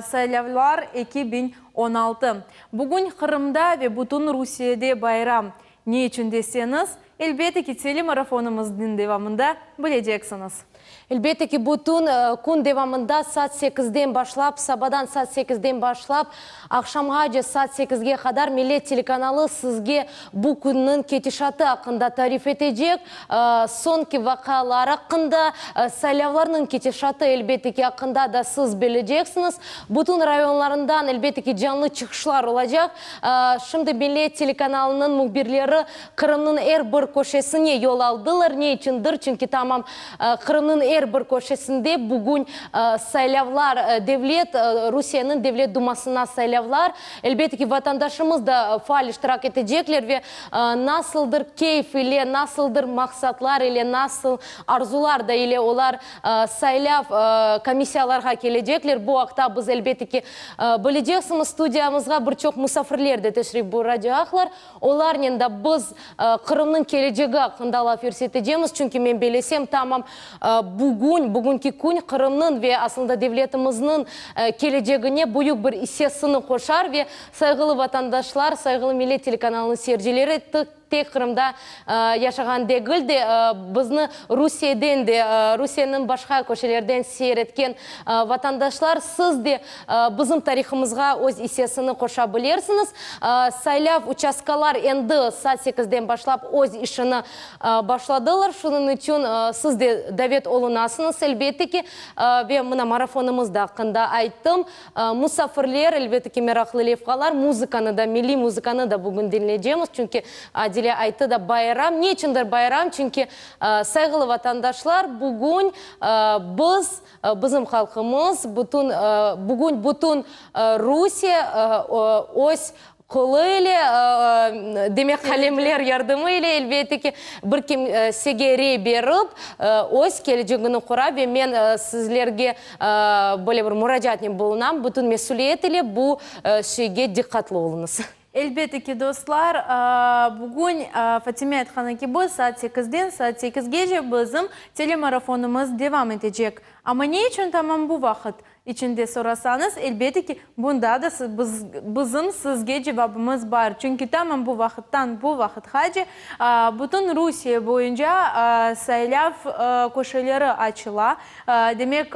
Saylavlar 2016. Bugün Qırımda ve bütün Rusiyede bayram. Ne içün deseñiz, elbette ki, telemarafonımıznıñ devamında bileceksiñiz. Elbette ki, bütün kün devamında saat sekizden başlap, sabadan saat sekizden başlap, aqşamğace saat sekizge qadar Millet telekanalı sizge bu künniñ ketişatı aqqında tarif etecek, soñki vaqialar aqqında, saylavlarnıñ ketişatı, elbette ki, aqqında da siz bileceksiñiz. Bütün rayonlarından, elbette ki, canlı çıqışlar olacaq. Şimdi Millet telekanalınıñ mühbirleri Qırımnıñ er bir köşesine yol aldılar. Ne içündir? Çünki tamam Qırımnıñ er bir köşesinde bugün saylavlar, devlet, Rusiyeniñ Devlet Dumasına saylavlar. Elbette ki, vatandaşımız da faal iştirak etecekler ve nasıldır keyf ile, nasıldır maqsatlar ile, nasıl arzular da ile olar saylav komissiyalarğa kelecekler. Bu aqta biz, elbette ki, bileceksimiz. Studiyamızğa bir çoq musafirler de teşrif buyuracaqlar. Olarnen da biz Qırımnıñ kelecegi aqqında laf yürsetecemiz, çünki men belesem, tamam bugün, bugünki kün Qırımnıñ ve aslında devletimizniñ kelecegine büyük bir issesini qoşar ve sayğılı vatandaşlar, sayğılı Millet telekanalınıñ seyircileri, tek Qırımda yaşağan degil de, bizni Rusiyeden de, Rusiyeniñ başqa köşelerden seyir etken vatandaşlar, siz de bizim tarihımızğa öz issesini qoşa bilersiñiz. Saylav uçastkalar endi saat sekizden başlap öz işini başladılar, şunıñ içün siz de davet olunasıñız, elbette ki. Ve mına marafonımız da aqqında ayttım. Musafirler, elbette ki, meraqlı levhalar, muzıkanı da, milliy muzıkanı da bugün diñleycemiz, çünki Adile ayttı da, bayram. Ne içündir bayram? Çünki, sayğılı vatandaşlar, bugün biz, bizim halqımız, bütün, bugün bütün Rusiye öz Qolı ile, demek qalemler yardımı ile, elbette ki, bir kimsege rey berip, öz kelecegini qura ve men sizlerge böyle bir muracaatnen bulunam, bütün mesüliyet ile bu şeyge diqqatlı oluñız. Elbette ki, dostlar, bugün Fatime aytqanı kibi, saat sekizden saat sekizgece bizim telemarafonımız devam etecek. Amma ne içün tamam bu vaqıt? İçinde sorasañız, elbette ki, bunda da bizim sizge cevabımız bar. Çünki tamam bu vaqıttan bu vaqıtqace bütün Rusiye boyunca saylav köşeleri açıla, demek,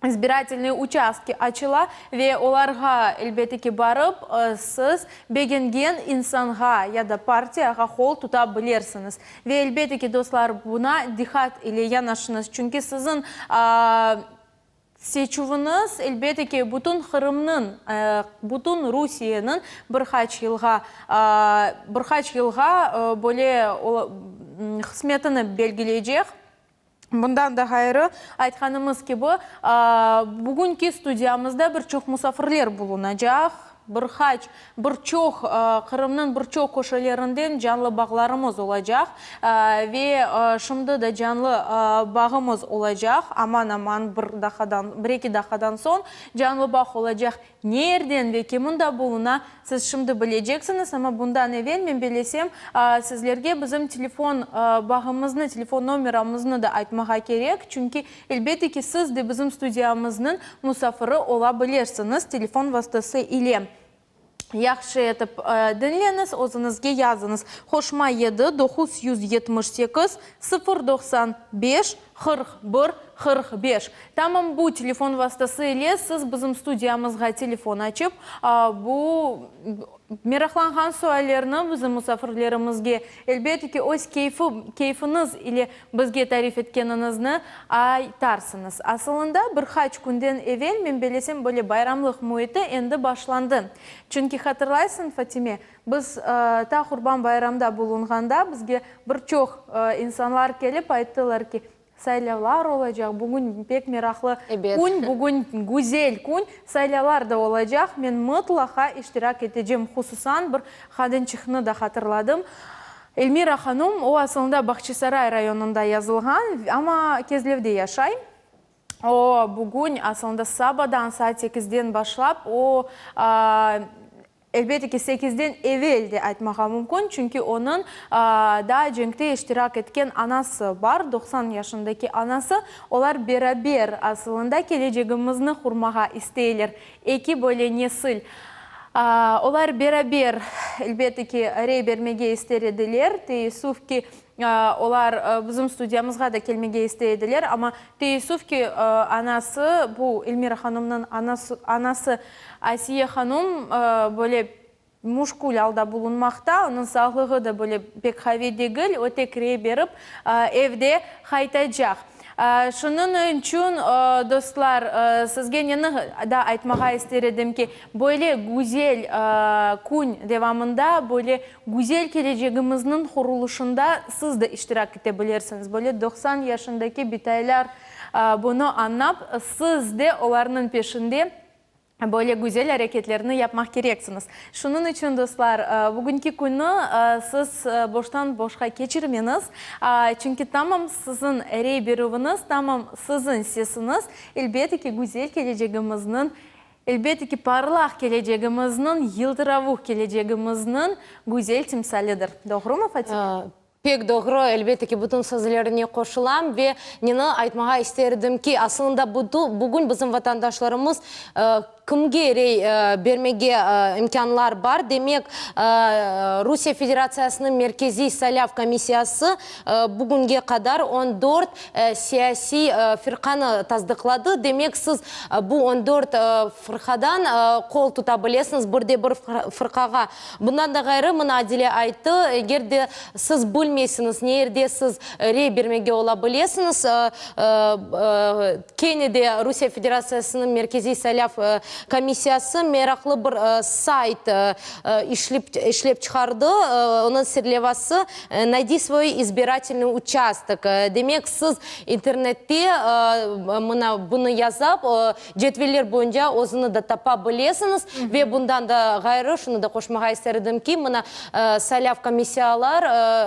izbiratelnıy uçastki açıla ve olarğa, elbette ki, barıp, siz begengen insanğa ya da partiyağa qol tuta bilersiñiz. Ve, elbette ki, dostlar, buna diqqat ile yanaşıñız, çünki siziñ. Seçüviñiz, elbette ki, bütün Qırımnıñ, bütün Rusiyeniñ bir qaç yılğa, bir qaç yılğa böyle qısmetini belgileycek. Bundan da ğayrı, aytqanımız kibi, bugünki studiyamızda bir çoq musafirler bulunacaq. Bir qaç, bir çoq Qırımnıñ bir çoq köşelerinden canlı bağlarımız olacaq ve şimdi de canlı bağımız olacaq, aman-aman bir daqqadan, bir-eki daqqadan soñ canlı bağ olacaq. Ne yerden ve kim unda buluna, siz şimdi bileceksiñiz, amma bundan evel men bellesem, sizlerge bizim telefon bağımıznı, telefon nomeramıznı da aytmağa kerek, çünki Elbette ki, siz de bizim studiyamıznıñ musafiri ola bilirsiñiz, telefon vastası ile. Yahşı etip diñleñiz, özüñizge yazıñız, qoşma yedi, 978, 095, 41, 45. Tamam bu telefon vastası ile siz bizim studiyamızğa telefon açıp, bu Meraqlanğan suallerni bizim musafirlerimizge, elbette ki, öz keyfi, keyfiñiz ile bizge tarif etkeniñizni aytarsıñız. Asılında, bir qaç künden evel, men bellesem, böyle bayramlıq müiti endi başlandı. Çünki hatırlaysıñ, Fatime, biz ta Qurban bayramda bulunğanda bizge bir çoq insanlar kelip ayttılar ki, Saylavlar olacaq, bugün pek meraqlı kün, bugün güzel kün, saylavlar da olacaq, men mıtlaqa iştirak etecem, hususan bir qadınçıqnı da hatırladım, Elmira hanum, o asılında Bahçisaray rayonında yazılğan, amma Kezlevde yaşay, o bugün asılında sabadan saat sekizden başlap, o Elbette ki, sekizden evel de aytmağa mümkün, çünki onıñ daa cenkte iştirak etken anası bar, 90 yaşındaki anası. Olar beraber asılında kelecegimizni qurmağa isteyler, eki böyle nesil. Olar beraber, elbette ki, rey bermege ister ediler. Teessüf ki, Olar bizim studiyamızğa da kelmege istey ediler, amma teessüf ki, anası, bu Elmira hanımnıñ anası Asiye hanım böyle müşkül alda bulunmaqta, onıñ sağlığı da böyle pek qaviy degil, o tek rey berip evde qaytacaq. Şunıñ içün, dostlar, sizge neni da aytmağa ister edim ki, böyle güzel kün devamında, böyle güzel kelecegimizniñ qurulışında siz de iştirak ete bilirsiñiz. Böyle 90 yaşındaki bitaylar bunı añlap, siz de olarnıñ peşinde böyle güzel areketlerni yapmaq kereksiñiz. Şunıñ içün, dostlar, bugünki künni siz boştan-boşqa keçirmeñiz, çünki tamam siziñ rey berüviñiz, tamam siziñ sesiñiz, elbette ki, güzel kelecegimizniñ, elbette ki, parlaq kelecegimizniñ, yıltıravuq kelecegimizniñ güzel timsalidir. Doğrumı, Fatime? Pek doğru, elbette ki, bütün sözlerine qoşulam ve neni aytmağa ister edim ki, asılında bugün bizim vatandaşlarımız kimge rey bermege imkânlar bar, demek, Rusiye Federatsiyasınıñ Merkeziy saylav komissiyası bugünge qadar on dört siyasiy firqanı tasdıqladı, demek, siz bu on dört fırqadan qol tuta bilesiñiz, bir de bir fırqağa. Bundan da ğayrı, mına Adile ayttı, eger de siz bilmeysiñiz, ne yerde siz rey bermege ola bilesiñiz, kene de Rusiye Federatsiyasınıñ Merkeziy saylav komissiyası meraqlı bir sayt işlep çıqardı, onıñ serlevası Naydi svoy izbiratelnıy uçastok. Demek, siz internette mına bunı yazap, Cedveller boyunca özüni de tapa bilesiñiz. Ve bundan da ğayrı, şunı da qoşmağa ister edim ki, mına saylav komissiyalar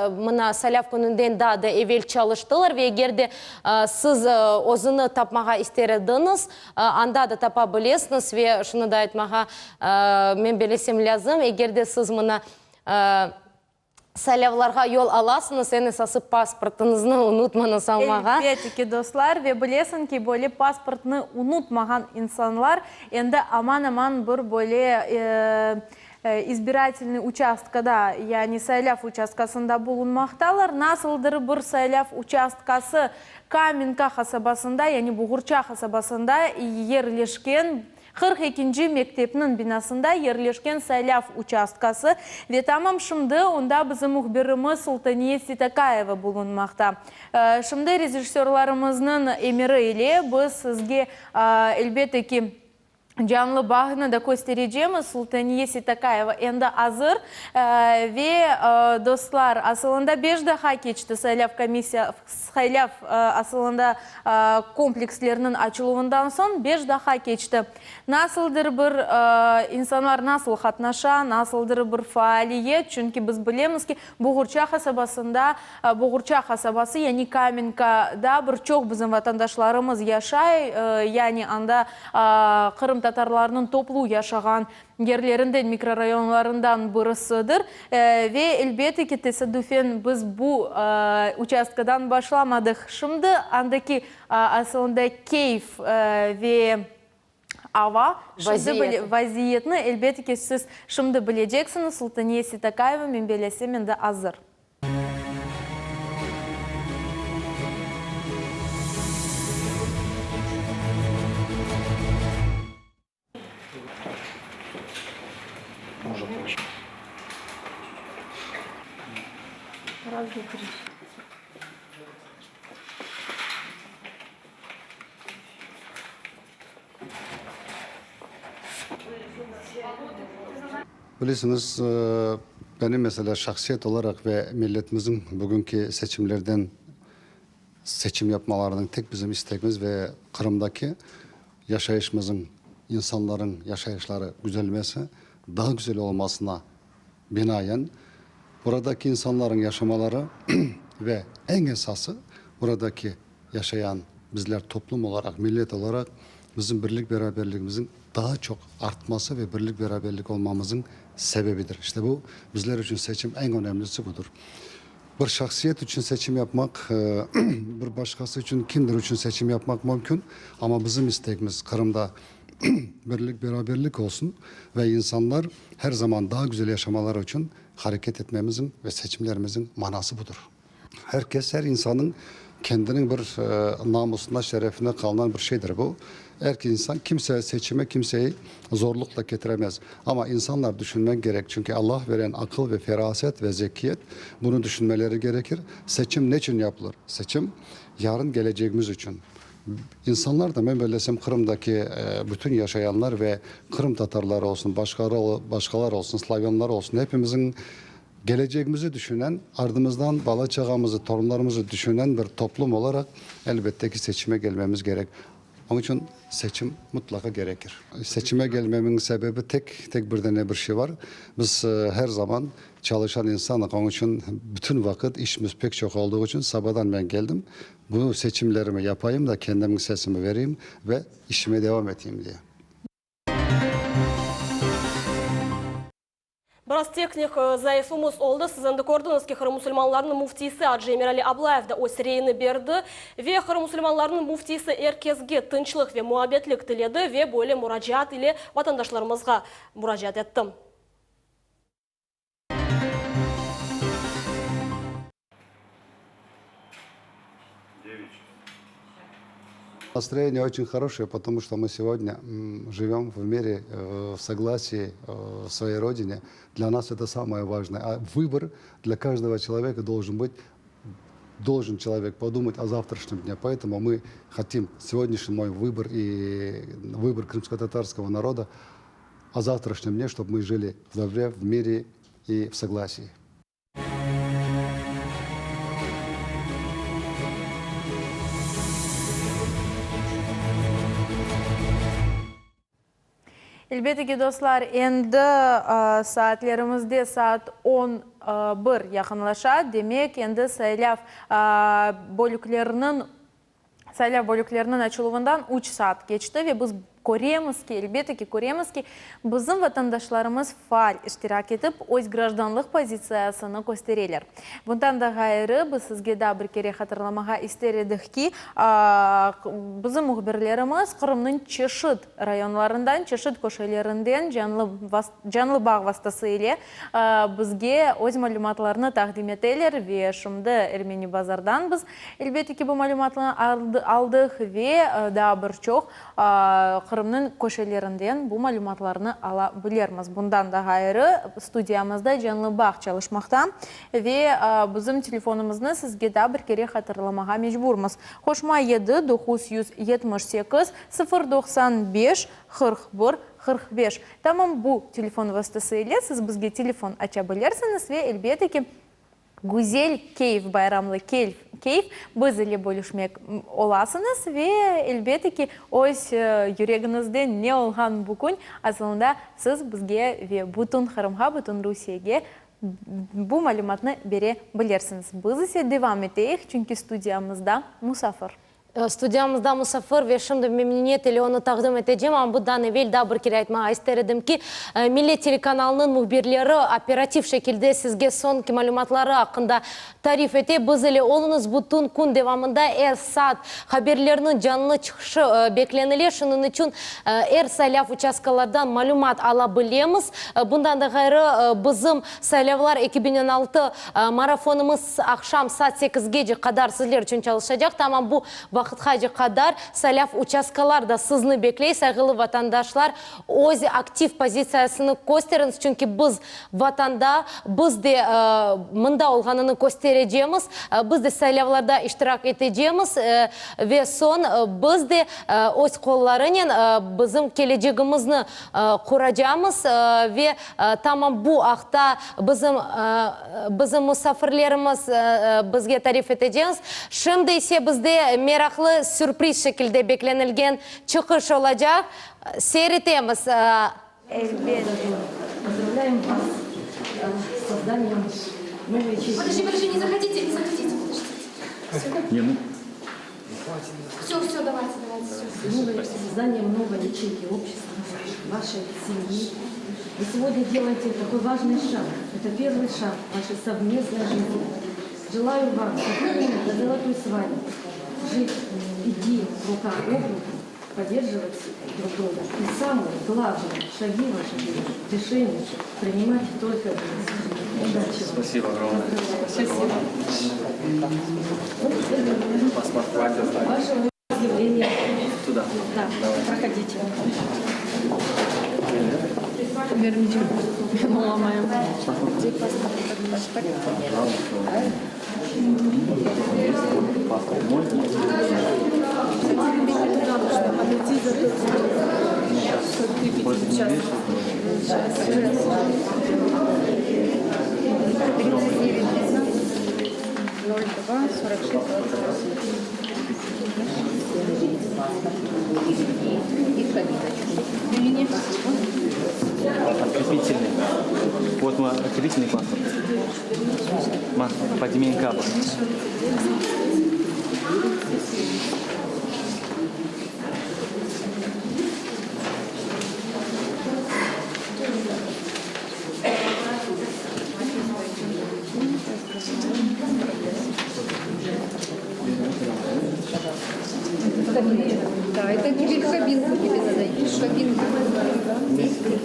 mına saylav kününden daa da evel çalıştılar ve eger de siz özüni tapmağa ister ediñiz, anda da tapa bilesiñiz. Ve şunı da aytmağa men belesem lâzim, eger de siz mına Saylavlarğa yol alasıñız, eñ esası pasportıñıznı unutmañız almağa. Elbette ki, dostlar, ve bilesiñ ki, böyle pasportnı unutmağan insanlar endi aman-aman bir böyle izbiratelnıy uçastkada, yani saylav uçastkasında bulunmaqtalar. Nasıldır bir saylav uçastkası Kamenka qasabasında, yani Buğurça qasabasında yerleşken. 42 nci mektepniñ binasında yerleşken saylav uçastkası ve tamam şimdi onda bizim mühbirimiz Sultaniye Seytakayeva bulunmaqta. Şimdi rejissörlarımıznıñ emiri ile biz sizge, elbette ki, Canlı bağnı da kösterecemiz. Sultaniye Seytakayeva endi azır. Ve, dostlar, asılında beş daha keçti saylav komissiya, saylav, asılında, komplekslerniñ açıluvından soñ beş daha keçti. Nasıldır bir insanlar nasıl qatnaşa, nasıldır bir faaliyet, çünki biz bilemiz ki, Boğurça qasabasında, Boğurça qasabası, yani Kamenkada bir çoq bizim vatandaşlarımız yaşay, yani anda qırımtatarlarnıñ toplu yaşağan yerlerinden, mikrorayonlarından birisidir. Ve, elbette ki, tesadüfen biz bu uçastkadan başlamadıq. Şimdi andaki asılında keyf ve Ava, şimdi bile, vaziyetni, elbette ki, siz şimdi bileceksiñiz, Sultaniye Seytakayeva, men belesem, endi azır. Bilesiñiz, benim mesela şahsiyet olaraq ve milletimizniñ bugünki seçimlerden seçim yapmalarınıñ tek bizim istegimiz ve Qırımdaki yaşayışımızıñ, insanlarıñ yaşayışları güzelmesi, daa güzel olmasına binaen, buradaki insanlarıñ yaşamaları ve eñ esası buradaki yaşayan bizler toplum olaraq, millet olaraq bizim birlik-beraberligimizniñ daa çoq artması ve birlik-beraberlik olmamızıñ sebebidir. İşte bu bizler içün seçim eñ önemlisi budır. Bir şahsiyet içün seçim yapmaq, bir başqası içün, kimdir içün seçim yapmaq mümkün, amma bizim istegimiz Qırımda birlik-beraberlik olsun ve insanlar her zaman daa güzel yaşamaları içün hareket etmemizin ve seçimlerimizin manası budır. Her kes, her insanıñ kendiniñ bir namusına, şerefine qalınan bir şeydir bu. Er insan, kimse seçime kimseyi zorluqla ketiremez. Amma insanlar düşünmek kerek, çünki Allah veren aqıl ve feraset ve zekiyet bunı düşünmeleri gerekir. Seçim neçün yapılır? Seçim yarın kelecegimiz içün. İnsanlar da, men bellesem, Qırımdaki bütün yaşayanlar ve qırımtatarlar olsun, başqalar olsun, slavyanlar olsun, hepimizniñ Kelecegimizi düşünen, ardımızdan bala-çağamızı, torunlarımızı düşünen bir toplum olaraq, elbette ki, seçime kelmemiz kerek. Onıñ içün seçim mıtlaqa kerekir. Seçime kelmemiñ sebebi tek, tek bir dane bir şey bar. Biz her zaman çalışan insanıq, onıñ içün bütün vaqıt işimiz pek çoq olduğı içün sabadan men keldim, bu seçimlerimi yapayım da, kendimniñ sesimi vereyim ve işime devam eteyim diye. Biraz tehnik zayıfımız oldı. Siz endi kördiñiz ki, Qırım musulmanlarınıñ müftisi Acı Emirali Ablayev da öz reyini berdi. Ve Qırım musulmanlarınıñ müftisi er kesge tınçlıq ve muabbetlik tiledi ve böyle muracaat ile vatandaşlarımızğa muracaat etti. Настроение очень хорошее, потому что мы сегодня живем в мире, э, в согласии э, в своей родине. Для нас это самое важное. А выбор для каждого человека должен быть должен человек подумать о завтрашнем дне. Поэтому мы хотим сегодняшний мой выбор и выбор крымско-татарского народа о завтрашнем дне, чтобы мы жили в добре, в мире и в согласии. Elbette ki, dostlar, endi saatlerimizde saat on bir yaqınlaşa, demek, endi saylav bölükleriniñ Saylav bölükleriniñ açıluvından üç saat keçti ve biz köremiz ki, elbette ki, köremiz ki, bizim vatandaşlarımız faal iştirak etip, öz grajdanlıq pozitsiyasını köstereler. Bundan da ğayrı, biz sizge daa bir kere hatırlamağa ister edik ki, bizim mühbirlerimiz Qırımnıñ çeşit rayonlarından, çeşit köşelerinden canlı canlı bağ vastası ile bizge öz malümatlarını taqdim eteler ve şimdi Ermeni Bazardan biz, elbette ki, bu malümatnı aldıq ve daa bir çoq. Qırımnıñ köşelerinden bu malümatlarnı ala bilermiz. Bundan da ğayrı, studiyamızda canlı bağ çalışmaqta ve bizim telefonımıznı sizge daa bir kere hatırlamağa mecburmız, qoşma yedi, 978, 095, 41, 45. Tamam bu telefon vastası ile siz bizge telefon aça bilirsiñiz ve, elbette ki, Güzel keyf, bayramlı keyf biz ile bölüşmek olasıñız ve, elbette ki, öz yüregiñizde ne olğan bu kün asılında siz bizge ve bütün Qırımğa, bütün Rusiyege bu malümatnı bere bilirsiñiz. Biz ise devam eteyik, çünki studiyamızda musafir. Studiyamızda musafir ve şimdi memnüniyet ile onı taqdim etecem, amma bundan evel daa bir kere aytmağa ister edim ki, Millet telekanalınıñ mühbirleri operativ şekilde sizge soñki malümatları aqqında tarif ete. Biz ile oluñız, bütün kün devamında er saat haberlerniñ canlı çıqışı beklenile, şunıñ içün er saylav uçastkalardan malümat ala bilemiz. Bundan da ğayrı, bizim Saylavlar 2016 marafonımız aqşam saat sekizgece qadar sizler içün çalışacaq. Tamam bu vaqıtqace qadar saylav uçastkalar da sizni bekley. Sayğılı vatandaşlar, öz aktiv pozitsiyasını kösteriñiz, çünki biz Vatanda, biz de mında olğanını kösterecemiz, biz de saylavlarda iştirak etecemiz ve soñ biz de öz qollarınen bizim kelecegimizni quracamız ve Tamam bu aqta bizim bizim musafirlerimiz bizge tarif eteceñiz. Şimdi ise bizde meraqlı sürpriz şekilde beklenilgen çıqış olacaq. Seyir etemiz. Elbette. Pozdravlâyem vas s sozdaniyem novıy ячeyki. Podожди, подожди, не заходите, не заходите, подождите. Не, ну. Все, все, давайте, давайте, все. Новой, созданием новой ячейки общества, вашей семьи. Вы сегодня делаете такой важный шаг. Это первый шаг вашей совместной жизни. Желаю вам, как минимум, до золотой свадьбы, жить, идти рука об руку, поддерживать друг друга. И самое главное, шаги ваши, решения принимать только вместе. Удачи вам. Спасибо огромное. Спасибо. Спасибо. Паспорт хватит. Ваше заявление. Туда. Да, Давай. проходите. Паспорт мой. 02 46 28. Открепительный. Вот мой открепительный паспорт. Ма, подними капа. Да, это тебе в кабинку тебе надо идти, в кабинку.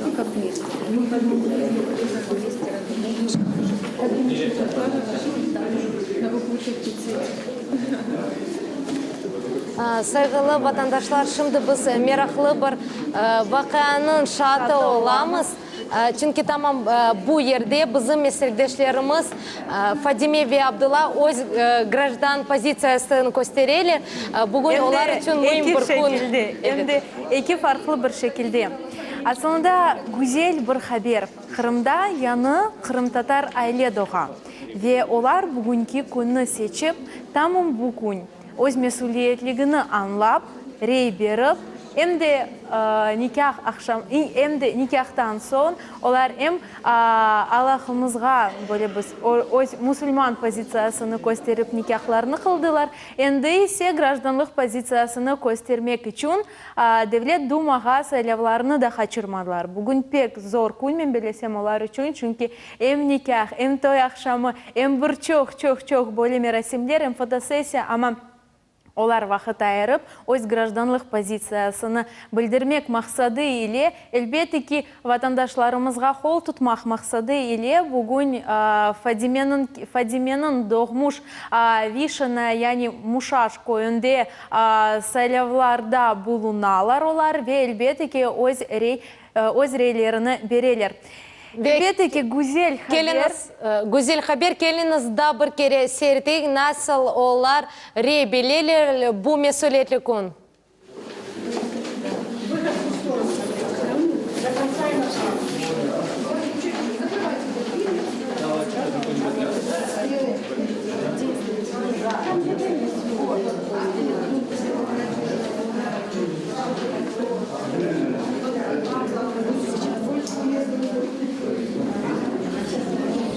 Ну, как вместе. Sayğılı vatandaşlar, şimdi biz meraqlı bir vaqianıñ şaatı olamız. Çünki tamam bu yerde bizim meslekdeşlerimiz Fadime ve Abdulla öz grajdan pozitsiyasını köstereler. Bugün olar içün müim bir kün. Em de eki farqlı bir şekilde. Asılında güzel bir haber, Qırımda yañı qırımtatar aile doğa ve olar bugünki künni seçip, tamam bu kün, öz mesüliyetligini añlap, rey berip, em de nikâh aqşam, em de nikâhtan soñ olar em Allahımızğa böyle biz öz musulman pozitsiyasını kösterip nikâhlarını qıldılar, endi ise grajdanlıq pozitsiyasını köstermek içün Devlet Dumağa saylavlarını da qaçırmadılar. Bugün pek zor kün, men bellesem, olar içün, çünki em nikâh, em toy aqşamı, em bir çoq, çoq, çoq böyle merasimler, em fotosessiya, amma. Olar vaqıt ayırıp, öz grajdanlıq pozitsiyasını bildirmek maqsadı ile, elbette ki, vatandaşlarımızğa qol tutmaq maqsadı ile bugün Fadimeniñ Fadimeniñ doğmuş Vişina, yani Muşaş köyünde saylavlarda bulunalar olar ve elbette ki, öz rey öz reylerini bereler. Elbette ki, güzel haber. Keliñiz, güzel haber, keliñiz daa bir kere seyreteyik, nasıl olar rey beleler bu mesülietli kün.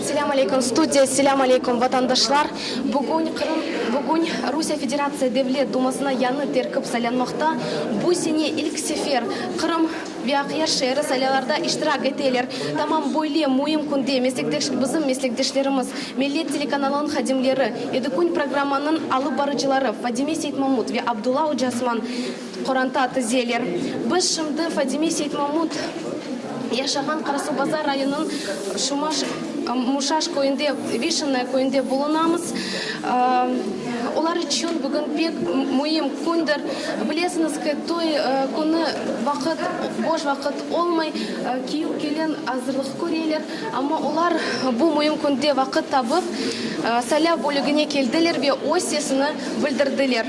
Selâm aleyküm, studiya, selâm aleyküm, vatandaşlar! Bugün Qırım, bugün Rusiye Federatsiya Devlet Dumasına yañı terkip saylanmaqta. Bu sene ilk sefer Qırım ve Aqyar şeeri saylavlarda iştirak eteler. Tamam böyle müim künde meslekdeş, bizim meslekdeşlerimiz, Millet telekanalınıñ hadimleri, Yedi kün programmanıñ alıp barıcıları Fadime Seytmamut ve Abdulla Ocasman qoranta tizeler. Biz şimdi Fadime Seytmamut yaşağan Qarasuvbazar rayonınıñ Şumaş, Muşaş köyünde, Vişennoye köyünde bulunamız. Olar içün bugün pek müim kündir. Bilesiñiz ki, toy künü vaqıt, boş vaqıt olmay, kiyüv, kelin azırlıq köreler. Amma olar bu müim künde vaqıt tapıp, saylav bölügine keldiler ve öz sesini bildirdiler.